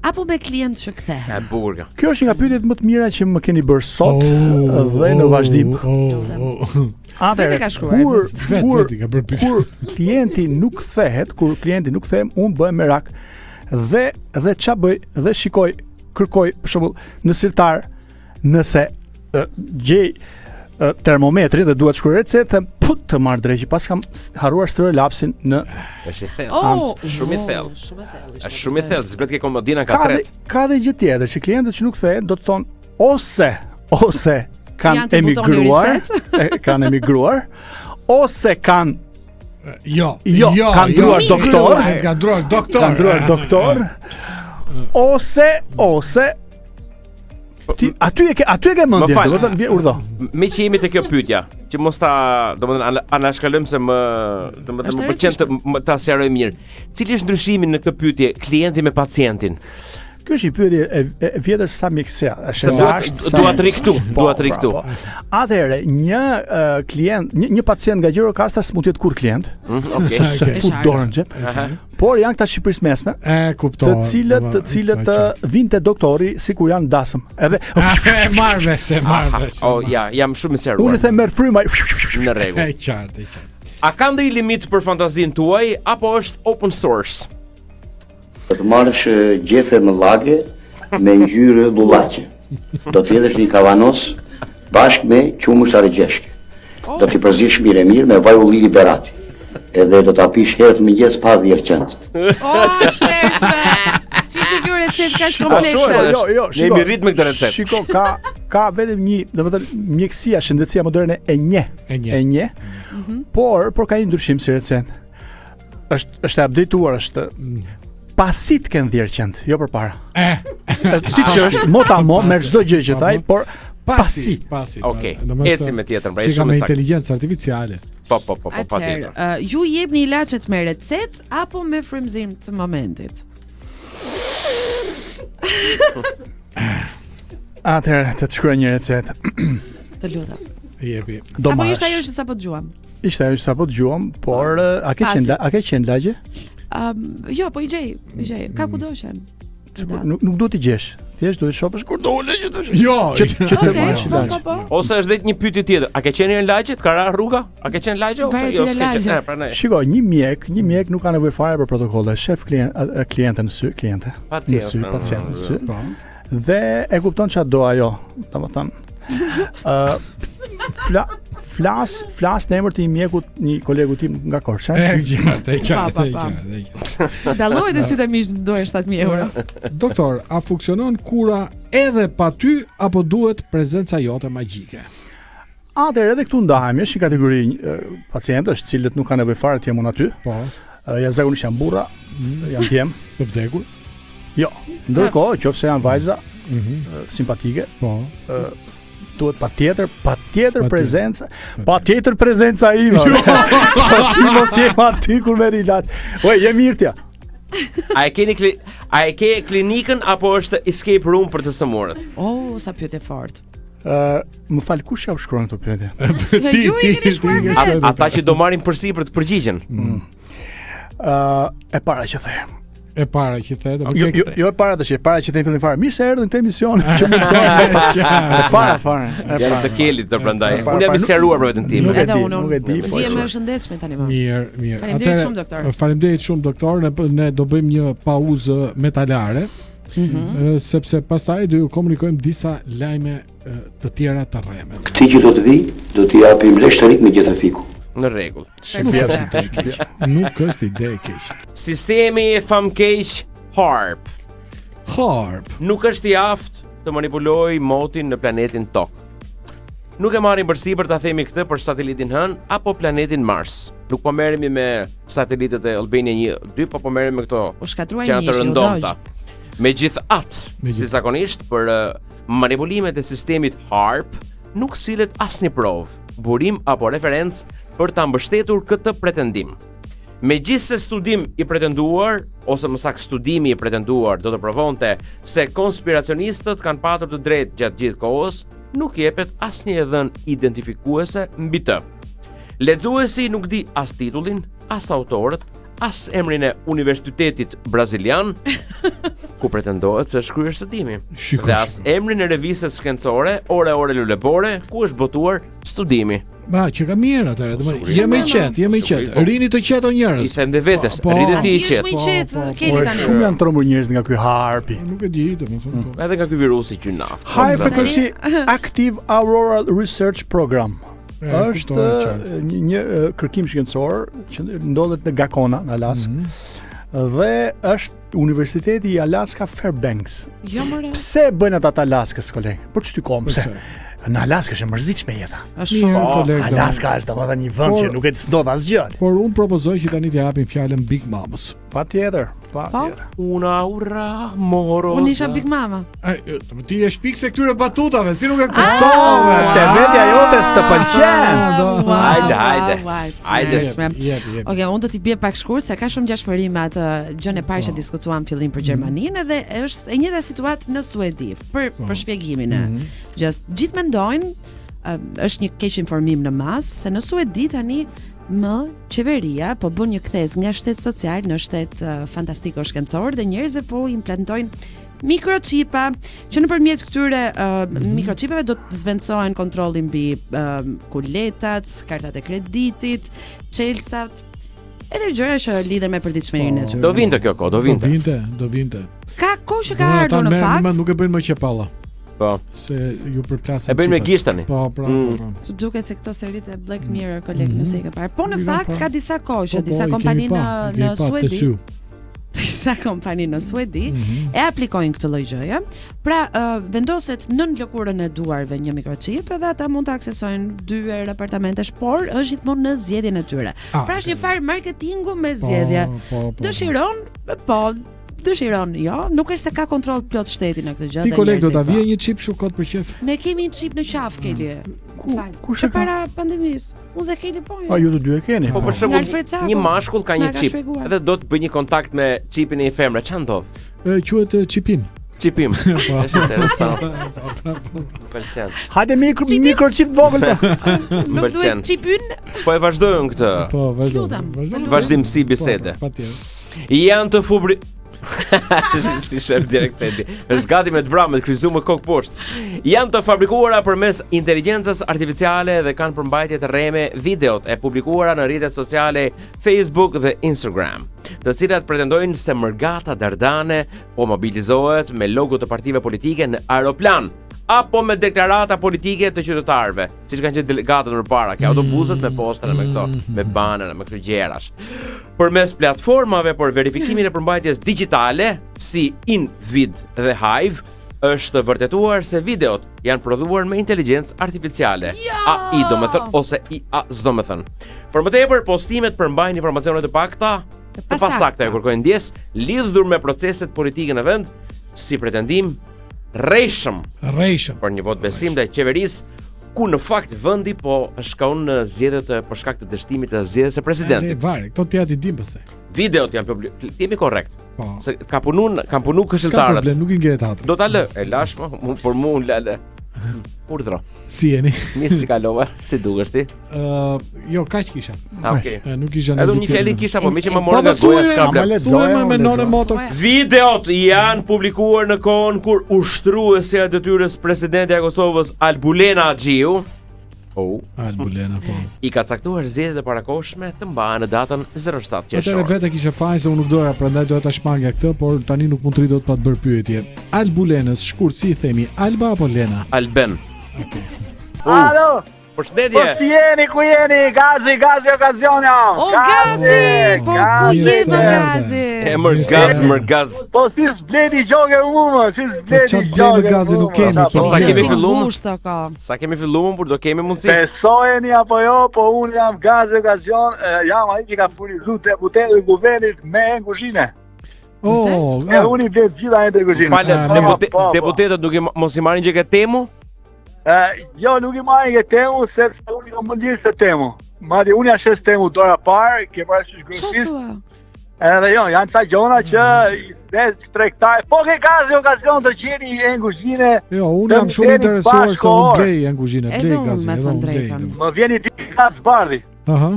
apo me klient që E kthehen? bukur kjo. Kjo është një nga pyetjet më të mira që më keni bërë sot Oh, dhe në vazhdim. Oh, oh. Atëherë, Vetë ka shkruar. kur Vet kur veti ka bërë pyetje. kur klienti nuk kthehet, kur klienti nuk kthehem, unë bëhem merak dhe dhe ça bëj dhe shikoj, kërkoj për shembull në sirtar nëse e, gjej e, termometrin dhe dua të shkruaj recetë, them put të marr dreqi, pas kam s- harruar shtroj lapsin në Është i thellë. Oh, Shumë i thellë. Shumë i thellë. ishte Është shumë i vërtet. thellë, zbret ke komodina ka ka dhe, tret. ka dhe gjë tjetër që klientët që nuk kthehen do të thonë ose ose kanë Janë te butoni emigruar, reset. e, kanë emigruar, ose kanë Jo, Jo, kanë ndruar doktor. Kanë ndruar doktor. kanë ndruar doktor, ose ose ti aty e ke aty e ke mendjen, fal. domethënë vje urdhë. Me që jemi te kjo pyetja, që mos ta, domethënë ana- anashkalojmë se më, domethënë Është më pëlqen të më, ta sqaroj mirë. Cili është ndryshimi në këtë pyetje, klienti me pacientin? Kjo është një pyetje e, e, e vjetër sa mjekësia, është Se e dua- lashtë. sa- dua të ri këtu, Po, dua të ri pra, këtu. po. Atëherë, një uh, klient, një, një pacient nga Gjirokastra s'mund të jetë kur klient, Mm, Okej. se Okej. fut Qartë. dorën në xhep. Por janë këta Shqipërisë mesme, E kuptoj. të cilët të cilët ë, vinë te doktori sikur janë dasëm. Edhe e marr vesh, e marr vesh. Oh, ja, jam shumë i sqaruar. unë i them merr frymë, ai në rregull. E qartë, e qartë. A ka ndonjë limit për fantazinë tuaj apo është open source? Do të marrësh e, gjethe me llage me ngjyrë lullaqe. Do të hedhësh një kavanos bashkë me qumësht arëgjeshke. Do t'i përzish mirë e mirë me vaj ulliri berati. Edhe do ta pish herët në mëngjes pa dhjerë qend. Oh, tmerrshme. Ç'ishte kjo recetë kaq komplekse? Po, Jo, jo, Ne shiko. jemi rrit me këtë recetë. Shiko, ka ka vetëm një, domethënë mjekësia, shëndetësia moderne e njeh, E njeh. e njeh. Por por ka një ndryshim si recetë. Është është e updateuar, është pasi të kenë dhjerë qend, jo përpara. Eh. Siç është, mot a mo, merr çdo gjë që thaj, por pasi. Pasi. Okej. Domethënë, Ecim me tjetrën, pra Që është ka shumë me e saktë. inteligjencë artificiale. Po, po, po, po, Atëherë, patjetër. ë, ju jepni ilaçet me recetë apo me frymëzim të momentit? Atëherë, të të shkruaj një recetë. Të lutem. Jepi. Do Apo marrësh. ishte ajo që sapo dëgjuam? Ishte ajo që sapo dëgjuam, por eh, a ke Pasi. qenë a ke qenë lagje? Um, jo, po i gjej, i gjej. Ka kudo qenë. Nuk nuk duhet t'i gjesh. Thjesht duhet të shohësh kur do ule që të Jo, që që të Okej, marrësh po, lagje. po, po. Ose është vetë një pyetje tjetër. A ke qenë në lagje? Të ka ra rruga? A ke qenë në lagje ose Varet jo? cila S'ke qenë. lagje. E, prandaj. Shiko, një mjek, një mjek nuk ka nevojë fare për protokolle. Shef klient, a- a- klientën në sy, kliente. Në Pacient. sy, pacient në sy. Po. Dhe e kupton çfarë do ajo, domethënë. Ë fla, flas flas në emër të një mjekut, një kolegu tim nga Korça. E qartë, e qartë, Pa, e pa, pa. qartë, e qartë. Dallohet e sytë e mish duhen 7000 euro. Doktor, a funksionon kura edhe pa ty apo duhet prezenca jote magjike? Atëherë edhe këtu ndahemi, është një kategori e, pacientësh, të cilët nuk kanë nevojë fare të jem unë aty. Po, Ë, Ja zakonisht janë burra, janë djem. të vdekur. Jo, ndërkohë, qofse janë vajza, mm simpatike. Po. Ë duhet patjetër, patjetër prezenca, patjetër prezenca ime. Po si mos jem aty kur merr ilaç. Oj, je mirë ti. A e keni kli, a e ke klinikën apo është escape room për të sëmurët? Oh, sa pyetje fort. Ë, më fal kush ja u shkruan këto pyetje? Ti, ju i keni shkruar vetë. Ata që do marrin përsipër të përgjigjen. Mm. Ë, e para që the. E para që the, do jo, jo, jo e para tash, e para që the në fillim fare. Mirë se erdhën në këtë emision që më E para fare. Janë të kelit të prandaj. Unë jam i sqaruar për veten time. Nuk e di, nuk e di. Po jam më shëndetshme tani më. Mirë, mirë. Faleminderit shumë doktor. Faleminderit shumë doktor. Ne ne do bëjmë një pauzë metalare. Mm -hmm. sepse pastaj do ju komunikojmë disa lajme të tjera të rreme. Këtij që do të vijë, do t'i japim lesh me gjethe fiku. Në rregull. Nuk është ide e keqe. Nuk është ide e keqe. Sistemi famkeq HAARP. HAARP nuk është i aftë të manipulojë motin në planetin Tokë. Nuk e marrim përsipër ta themi këtë për satelitin Hënë apo planetin Mars. Nuk po merremi me satelitët e Albania 1, 2, po po merremi me këto. U shkatërrua një, u dogj. Megjithatë, si zakonisht për Manipulimet e sistemit HAARP nuk sillet asnjë provë, burim apo referencë për ta mbështetur këtë pretendim. Megjithëse studim i pretenduar, ose më saktë studimi i pretenduar do të provonte se konspiracionistët kanë patur të drejtë gjatë gjithë kohës, nuk jepet asnjë e dhënë identifikuese mbi të. Lexuesi nuk di as titullin, as autorët, as emrin e Universitetit Brazilian, ku pretendohet se është kryer studimi, Shiko, dhe as emrin e revistës shkencore Ore Ore Lulebore, ku është botuar studimi. Ba, që ka mirë atëherë, domethënë, jemi i qetë, jemi i qetë. Po. Rini të qetë o njerëz. I them dhe vetes, po, po. rri dhe ti i qetë. Po, qetë. Keni tani. Shumë janë trembur njerëz nga ky HAARP-i. Nuk e di, domethënë. Po. Edhe nga ky virusi që na. High Frequency Active Auroral Research Program. Është një, një kërkim shkencor që ndodhet në Gakona, në Alaskë. Mm -hmm. Dhe është Universiteti i Alaska Fairbanks. Jo, more. Pse bëjnë ata të Alaskës, koleg? Për ç'ty kom, pse? Në Alaska është e mërzitshme jeta. Është shumë. Po, koleg, Alaska është domethënë një vend që nuk e ndodh asgjë. Por unë propozoj që tani t'i japim fjalën Big Mamës. Patjetër, patjetër. Po? Una ura moroza. Unë isha Big Mama. Ai, ti je shpikëse e këtyre batutave, si nuk e kuptove? Te vetja jote s'të pëlqen. Hajde, hajde. Hajde. Okej, unë do t'i bie pak shkurt se ka shumë ngjashmëri me atë gjënë e parë që po. diskutuam fillim për mhm. Gjermaninë edhe është e njëjta situatë në Suedi. Për po. për shpjegimin e. Mhm. Just gjithë mendojnë është një keqinformim në masë se në Suedi tani më qeveria po bën një kthesë nga shtet social në shtet uh, fantastiko shkencor dhe njerëzve po implantojnë mikroçipa që nëpërmjet këtyre uh, mm -hmm. mikroçipave do të zëvendësohen kontrollin mbi uh, kuletat, kartat e kreditit, çelësat, edhe gjëra që lidhen me përditshmërinë e po. tyre. Do vinte kjo kohë, do vinte. Do vinte, do vinte. Ka kohë që ka ardhur në fakt. Nuk e bëjnë më qepalla. Po. Se ju përplasin. E bëjnë me gisht tani. Po, pra, po, mm. po. Të duket se këto seritë e Black Mirror koleg mm -hmm. nëse i ke parë. Po në fakt ka disa kohë që po, po, disa kompani në në Suedi. Disa kompani në Suedi mm -hmm. e aplikojnë këtë lloj gjëje. Pra, uh, vendoset nën lëkurën e duarve një mikroçip edhe ata mund të aksesojnë dyer apartamentesh, por është gjithmonë në zgjedhjen e tyre. Ah, pra është një farë marketingu me po, zgjedhje. Po, po, po. Dëshiron, po, Dëshiron, jo, nuk është se ka kontroll plot shteti në këtë gjë. Ti koleg do ta vije një çip kështu kot për qejf? Ne kemi një çip në qafë Keli. Ku kush e ka? Para pandemisë. Unë dhe Keli po. Jo. A ju të dy e keni? Po për shembull, një mashkull ka një çip dhe do të bëjë një kontakt me çipin e një femre. Ç'a ndodh? Ë quhet çipim. Çipim. Po. Është interesant. Pëlqen. Hajde mikro mikroçip të vogël. Po. Nuk duhet çipyn. Po e vazhdojmë këtë. Po, vazhdo. Vazhdimësi bisede. Po, patjetër. Janë të fubri si shef direkt Edi. Është gati me të vra, me të kryqëzu me kokë poshtë. Janë të fabrikuara përmes inteligjencës artificiale dhe kanë përmbajtje të rreme videot e publikuara në rrjetet sociale Facebook dhe Instagram, të cilat pretendojnë se mërgata dardane po mobilizohet me logo të partive politike në aeroplan apo me deklarata politike të qytetarëve, siç kanë qenë delegatët më parë, ke autobusët me postera me këto, me banera, me këto gjërash. Përmes platformave për verifikimin e përmbajtjes digjitale, si InVid dhe Hive, është vërtetuar se videot janë prodhuar me inteligjencë artificiale, jo! AI domethënë ose IA s'domethënë. Për më tepër, postimet përmbajnë informacione të pakta, të pasakta, ju kërkoj ndjesë, lidhur me proceset politike në vend, si pretendim. rrejshëm Rrejshëm. për një votë besim ndaj qeverisë ku në fakt vendi po shkon në zgjedhjet për shkak të dështimit të zgjedhjes së Ne presidentit. varet, këto tjera ti dim pastaj. Videot janë publik, jemi korrekt. Po. Se ka punu, kanë punu S'ka këshilltarët. problem, nuk i ngret atë. Do ta lë, e lash mo, mu për mu unë la lë. Urdhro. Si jeni? Mirë si kalova, si dukesh ti? Ë, jo, kaq kisha. Ah, okay. E, nuk kisha Edhe ndonjë unë një fjali tjetër. kisha, po me që më Po, morën nga po, goja thuaj, s'ka ama problem. Thuaj më me nënë motor. Videot janë publikuar në kohën kur ushtruesja e detyrës presidentja e Kosovës Albulena Haxhiu, oh, Albulena po. i ka caktuar zgjedhjet e parakohshme të mbahen në datën 07 Atëherë qershor. vetë kisha fajin se unë nuk doja, prandaj doja ta shmangja këtë, por tani nuk mund të rri dot pa të bërë pyetje. Albulenës, shkurt si i themi, Alba apo Lena? Alben. Okej. Alo! Përshëndetje. Po si jeni, ku jeni? Gazi, gazi okazioni. O Gazi, po ku je më Gazi? Emër gaz, mër gaz. Po si s'bledi gjoke mu më, si s'bledi Po çfarë gjoke blemi Gazi nuk kemi, Po sa kemi Qenë filluar? ngushtë ka. Sa kemi filluar, por do kemi mundësi. Besojeni apo jo, po unë jam Gazi okazion, e, jam ai që ka furnizuar deputetët e kuvendit me enë kuzhine. Oh, Edhe unë i blej të gjitha enët e kuzhinës. Falë, Po, depute, po, po. deputetët duke mos i marrin gjë ke temu? E, jo, nuk i marrin ke temu, sepse unë jam më lirë se temu. Madje unë ja shes temu dora parë, ke parasysh grosisht. Edhe jo, janë ca gjona që i ne tregtar. Po ke gazi okazion të gjeni enë kuzhine. Jo, unë jam shumë interesuar se unë blej enë kuzhine, Edhe blej unë, gazi, me edhe thënë unë blej. drejtën. Më vjen i ditë gaz bardhi. Aha.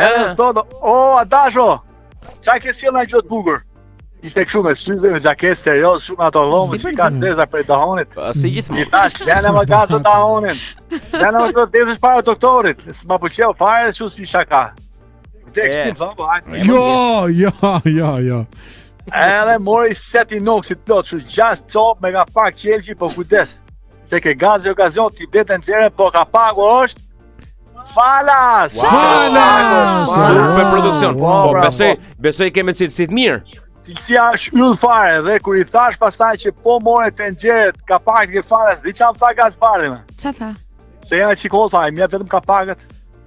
Edhe thotë, o Adasho, çka ke sjellë në gjë të bukur? Ishte kështu me syze, me xhaketë serioz, shumë ato dhomë Si që ka zeza prej dahonit. Po, si gjithmonë. I thash, lëna më gazë dahonin. Lëna më të dezësh para doktorit. S'ma pëlqeu fare kështu si shaka. Vdek E. si thon, po hajde. Jo, jo, jo, jo. Edhe mori set inoxit plot, kështu 6 copë me nga pak qelqi, po kujdes. Se ke gazi okazion ti bletë nxjerrë, po kapaku është falas. Falas! Super produksion. Wow, Po bravo. besoj, besoj kemi cilësi të mirë. Cilësia është yll fare dhe kur i thash pastaj që po more tenxheret, kapakët ke falas, di çfarë më tha gaz fare më. Qa tha? Se jena çikol tha, më jep vetëm kapakët.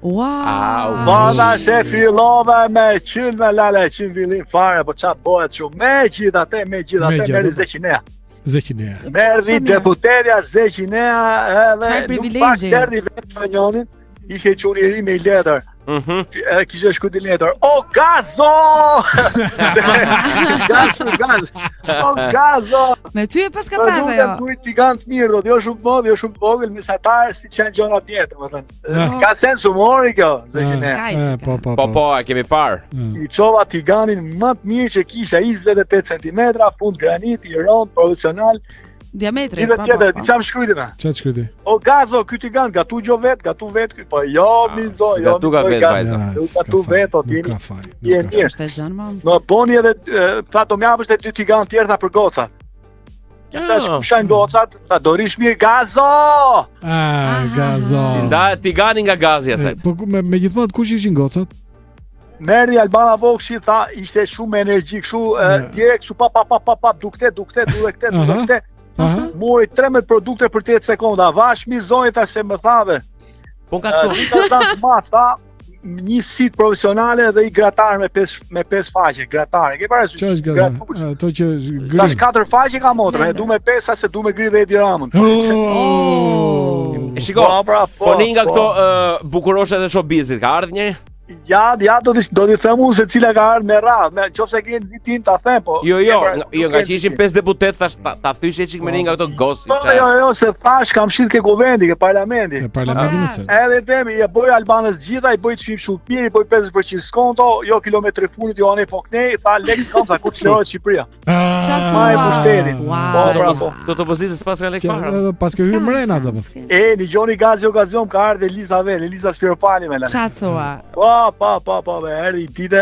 Wow. Valla she fillove me qyl me lale, qyl fillim fare, po çfarë bëhet kështu? Me gjithë atë, me gjithë atë, Megjithatë. merri Zeqinea. Zeqinea. Merri deputetja Zeqinea edhe Çfarë nuk privilegji. pak erdhi vetë me njonin, ishte çuni i ri me i letër. Mhm. Edhe kishte shkruar në letër. O gazo! Gaz, gaz. O gazo! Me ty e pas ka Po, pas lutem, ajo. Duhet t'i kanë të mirë, do të jo shumë të madh, jo shumë të vogël, mesatar si që janë gjëra tjetër, domethënë. Ah. Ka sens humori kjo, Zeqine. Eh, Po, po, Po po, e kemi parë. I çova tiganin më të mirë që kisha 25 cm, fund granit, i rond, profesional. Diametri, Gjithë po, po, tjetër, po. di çfarë më shkruajti me? Çfarë shkruajti? O gazo, ky tigan gatu gjo vet, gatu vet ky, po jo mi zo, jo. s'gatu ka mi zo, vet, ga- vajza. Nuk gatu vet, o ti. Nuk ka faj. Je mirë. Është e zënë, mo. Më boni edhe e, tha do më japësh edhe dy tigan tjerë tha për gocat. Tash Ah. kush janë gocat? Tha do rish mirë gazo. Ah, gazo. Si ndahet tigani nga gazi asaj. Po ku- me me gjithmonë kush ishin gocat? Merri Albana Vokshi tha ishte shumë me energji kështu e, direkt kështu pa pa pa pa pa dukte dukte dukte Aha. dukte. Aha. Mori 13 produkte për 8 sekonda. Vash mi zonjë tha se më thave. Po nga këto. Dita tha ma tha një sit profesionale dhe i gratar me 5 me 5 faqe, gratar. E ke parasysh? Çfarë është gazo? Ato që Tash grin. 4 faqe ka motra, e du me 5 sa se du me gri dhe Edi Ramën. Oh! E shiko, Po, pra, po, po një nga po. këto ë, bukuroshet e showbizit, ka ardhur njëri? Ja, ja do t'i do t'i them unë se cila ka ardhur me radhë, me nëse keni nxitim ta them, po. Jo, jo, E, pra, nga, jo, nga që ishin 5 deputet, thash ta, ta thyshe çik me një nga këto gossip. Po, jo, jo, se thash kam shit ke kuvendi, ke parlamenti. Ke parlamenti mëse. Edhe themi, i boj Albanës gjitha, i boj çmim shumë të mirë, i boj 50% skonto, jo kilometri fundit, jo anej po knej, tha Lex kam, tha ku çlirohet Shqipëria. Qa Ma e pushtetin. Po, pra, po. Këto të opozitës pas kanë lek Që fare. edhe pas ke hyrë mrena domethënë. E, një gjoni gazi okazion, ka ardhur Elisa Vel, Elisa Spiropali me lane. Qa thua? Po, po, po, po, me erdhi i dite,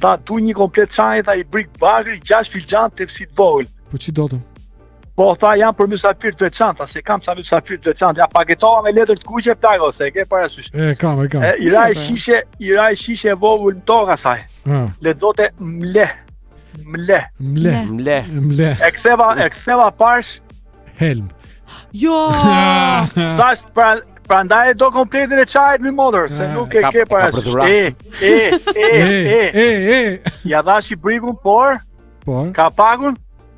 tha tu një komplet çaj, tha i brik bagri, 6 filxhan tepsi të vogël. Po ç'i do të? Po tha janë për mysafir të veçantë, tha, se kam ca mysafir të veçantë. Ja paketova me letër të kuqe plako, se e ke parasysh. E kam, e kam. E, i raj shishe, i raj shishe e vogël në tokë asaj. Ah, Lexote mle. Mle. Mle. Mle. Mle. E ktheva, e ktheva parsh, Helm. Jo. thash pra prandaj e do kompletin e çajit mi motër, se nuk e Ka- ke e ka parasysh. për dhuratë. E, e, e, E, e. e, e. Ja dhash i brikun, por Por kapakun.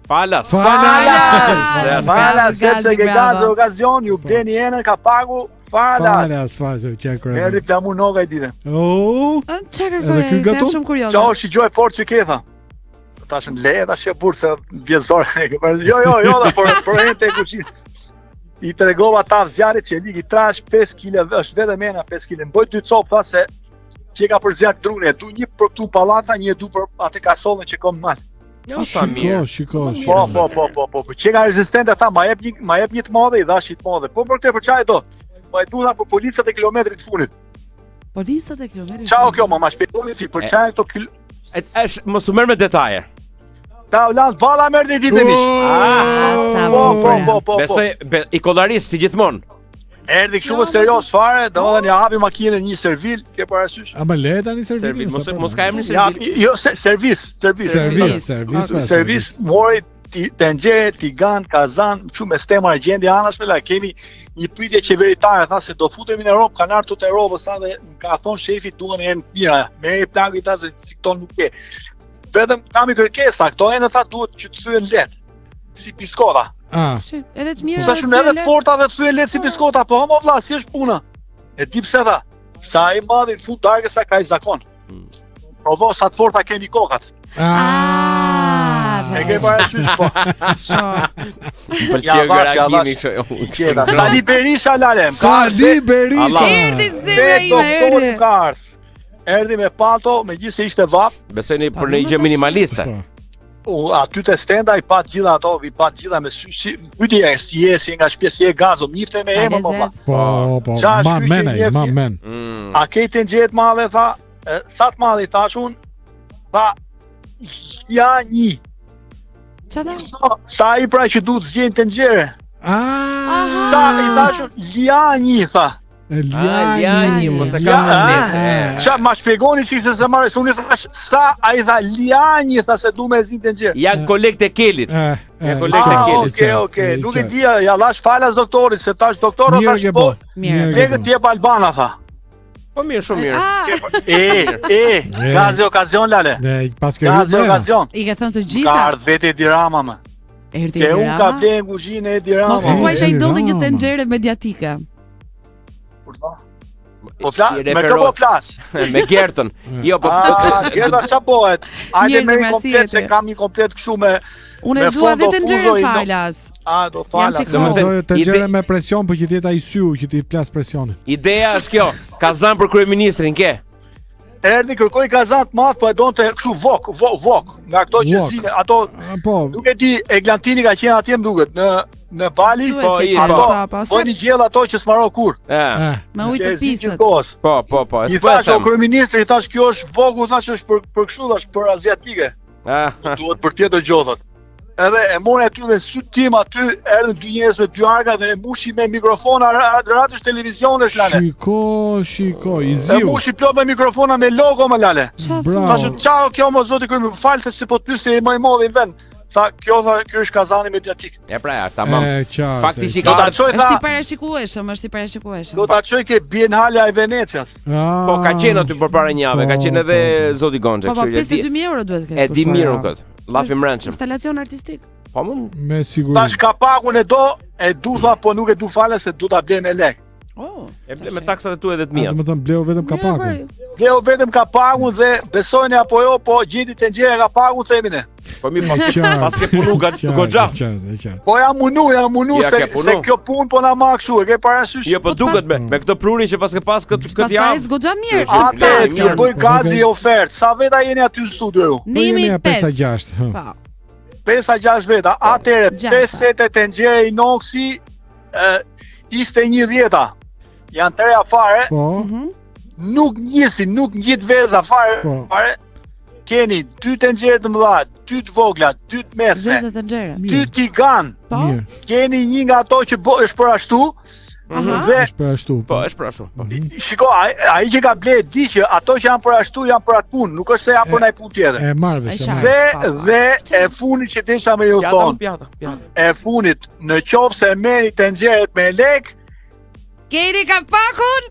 Falas. Falas. Falas, sepse ke Gazi, gazi bravo. okazion, ju bleni enën kapaku, falas. Falas, falas, që krye. Erdhi Flamur Noka i dite. Oh, Çka Edhe kërkoj? ky Se jam gatum? shumë kurioze. Qa është gjë e fortë që ke tha. Tash në leje tash e burr se vje zor. jo, jo, jo, tha, por por ente e kuzhinës. I tregova taf zjarrit që e ligi trash 5 kg, është vetëm ena 5 kg. Mboj dy copë tha se që e ka për zjarr drunë, e du një për këtu në pallata, një e du për atë kasollën që kom në mal. Jo, sa mirë. Shiko, shiko, Po, shiko. po, po, po, po, po. Që ka rezistente tha, ma jep një, ma jep një të madhe, i dhash një të madhe. Po për këtë për çfarë do? Po e du tha për policat e kilometrit të fundit. Policat e kilometrit. Çao kjo, ma ma shpjegoni si për çfarë këto kil... E- Është mos u merr me detaje. Ta ulan valla merr një ditë miq. Ah, sa Po, po, bukur. po, po, po. Besoj be, i kollaris si gjithmonë. Erdhi kështu Jo, më serioz fare, domethënë ja hapi makinën një servil, ke parasysh? A më le tani Servil, servilin? mos sa mos për- ka emrin Ja, servil. jo, se, servis, servis. Servis, servis, pra, Servis, mori ti tenxhere, tigan, kazan, kështu me stema argjendi anash me la, kemi një pritje qeveritare, tha se do futemi në Europë, kanë ardhur të Europës, tha dhe më ka thonë shefi duhen enë të mira. Merri plaku i tha se si këto nuk ke. Vetëm kam i kërkesa, këto enë tha duhet që të thyhen lehtë, si piskota. Ah, Si, edhe të mira. Sa shumë edhe të forta dhe të thyhen lehtë si piskota, po homo vlla, si është puna? E di pse tha? Sa i madhi në fund darkës sa ka i zakon. Provo sa të forta kemi kokat. Ah, E ke parasysh po. Më pëlqeu Ja, vash, ja, reagimi vash. kështu. Tjeta. Sali Berisha lale. më ka Sali Berisha. Allah. Erdhi zemra Vetë ime, doktori erdhi. ka ardhur. Erdhi me palto, megjithëse ishte vap, Besoj një Pa, për një më gjë tash. minimaliste. Po. u, aty te stenda i pa të gjitha ato, i pa të gjitha me sy, si, pyetje e si je, si je nga shtëpia, si je gazo, më njifte me Ka emër më vlla. lezet. Po, po, Qa është ma ky që men ai, njeh ma një- men. Mm. A ke tenxhere të madhe tha, e, sa të madhe i thash unë, tha ja një. Qa tha? Sa i pra që duhet zgjedhin tenxhere? Ah, Sa i thash unë, ja një tha. Ah, Ljani, mos e Ja, kam a? nesër. Qa, ma shpjegoni çik se se marrë, se unë i thash sa ai tha Ljani tha se du me zin tenxhere. Janë kolegët e Kelit. Eh, Ja, kolegët e Ah, Kelit. okay, okay. Nuk e dija, ja lash falas doktorit, se tash doktor Mirë thash ke po. bo. Mirë. Mirë ke Lekët bo. jep Albana tha. Po mirë, shumë mirë. Ah, E, e, gazi okazion lale. Ne pas ke hyrë Gazi brenda. okazion. i ke thënë të Ka gjitha. ardhë vetë Edi Rama më. Erdhi Ke Edi unë ka Rama. blerë në kuzhinë e Edi Rama. Mos më thuaj që ai Edi donte një Rama. tenxhere mediatike. Po fla, I me kë po referohet. flas? Me Gertën. Jo, po Ah, Gerta ça bëhet? Hajde Njerëz merri me komplet si se jeti. kam një komplet kështu me Unë me e dua fondo dhe tenxhere fuzo i do- falas. A do Jam falas. çik Domethënë, Do tenxhere ide- me presion, po që të jetë ai syu që ti plas presionin. Ideja është kjo. Kazan për kryeministrin ke. Erdhi kërkoi kazan të madh, po e donte kështu vok, vok, vok, nga këto që Wok. zine, ato Ah, Po, nuk e di, Eglantini ka qenë atje më duket në në Bali, Duhet Po, ke i- qenë, ato po, po, se po një gjell ato që s'maro kur. E. eh, me ujë Që të e zi pisët. gjithë kohës. Po, po, po. I S'po e thash o them. kryeministri, i thash kjo është voku, thash është për për kështu thash për aziatike. Ah, Duhet për tjetër gjë thot. Edhe e mori aty dhe në sy tim aty erdhën dy njerëz me dy arka dhe e mushi me mikrofona radiosh televizionesh lale. Shiko, shiko, i E ziu. mushi plot me mikrofona me logo më lale. Qa Bravo. thua? Thash çao kjo më zoti kryemi, më fal se po të pyes se je më i madhi në vend. Tha kjo tha ky është kazani mediatik. E pra, ja, tamam. E qartë. Fakti që e ka Do ta ardhur çoj Është tha, i parashikueshëm, është i parashikueshëm. do ta çoj ke Biennale e Venecias. Ah, Po ka qenë aty përpara një jave, ka Po, qenë edhe po, po. zoti Gonxhe, Po po, kështu që e di. 52000 euro duhet të ketë. E di kushtuar, mirë jo. unë këtë. Llafi mbrëndshëm. Instalacion artistik. Po mund Me siguri. Tash kapakun e do, e du tha, po nuk e du fale se du ta blej me lek. Oh. e ble me taksat e tua edhe të A, mia. do të thënë bleu vetëm kapakun. Bleu vetëm kapakun dhe besojeni apo jo, po gjeti tenxhere kapakun themi ne. Po mi pas Qartë. pas ke punu Qartë, goxha. Qartë, qartë. Po jam munu, jam munu Ja, se, ke punu. se kjo punë po na marr kështu, e ke parasysh? Jo, po duket me me këtë pruri që pas ke pas këtë Pas këtë ka javë. ecë goxha mirë. Është Atë blerë ju mirë. bëj gazi ofertë. Sa veta jeni aty në studio ju? Ne Po jemi ja 5 a 5. 6. hë. Po. 5 a 6 veta. Atëre Gjashta. 5 sete tenxhere inoxi ë 21 dhjeta. Janë të reja fare, Po, nuk njisin, nuk ngjit veza fare, Po. fare. Keni dy tenxhere të mëdha, dy të vogla, dy të mesme, Vezë tenxhere. dy mirë. tigan. Po. Mirë. Keni një nga ato që bo, është për ashtu Aha. dhe Është për ashtu. Po, është për ashtu. Po. shiko, ai ai që ka ble di që ato që janë për ashtu janë për atë punë, nuk është se janë për ndonjë punë tjetër. E marr vesh, E e marr. Dhe Po, po. dhe e fundit që desha me ju Pjata, thonë, pjata, pjata. e fundit, në qoftë se merrni tenxheret me lek, Keni kapakun?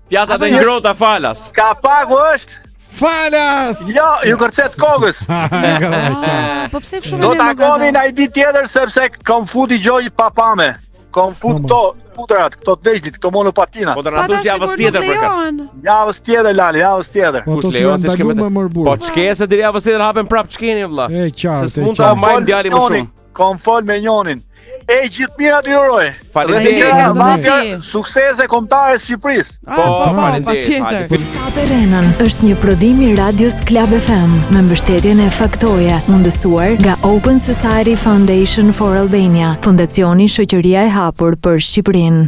Pjata Apo të jo? ngrohta falas. kapaku është Falas. Jo, ju kërcet kokës. Ah, Po pse kështu me Do ne më takohemi gaza? në një ditë tjetër sepse kam futi gjoj pa pame. Kam fut këto skuterat, këto të vegjlit, këto monopatina. Po do na thush javës tjetër për këtë. Javës tjetër Lali, javës tjetër. Po ato Kush lejon janë se ç'ke me ndaluar të- më mor burr. Po ç'ke se deri javës tjetër hapen prap ç'keni vëlla. E qartë, Se e s'mund ta qartë. mbajmë djalin më shumë. Kom fol me njonin. E gjithë mirat ju uroj. Faleminderit. Dhe Faleminderit. Suksese kombëtare Shqipërisë. Ah, Po, po, po, faleminderit. patjetër. faleminderit. Kape Renën është një prodhim i Radios Club FM me mbështetjen e Faktoje, mundësuar nga Open Society Foundation for Albania, Fondacioni Shoqëria e Hapur për Shqipërinë.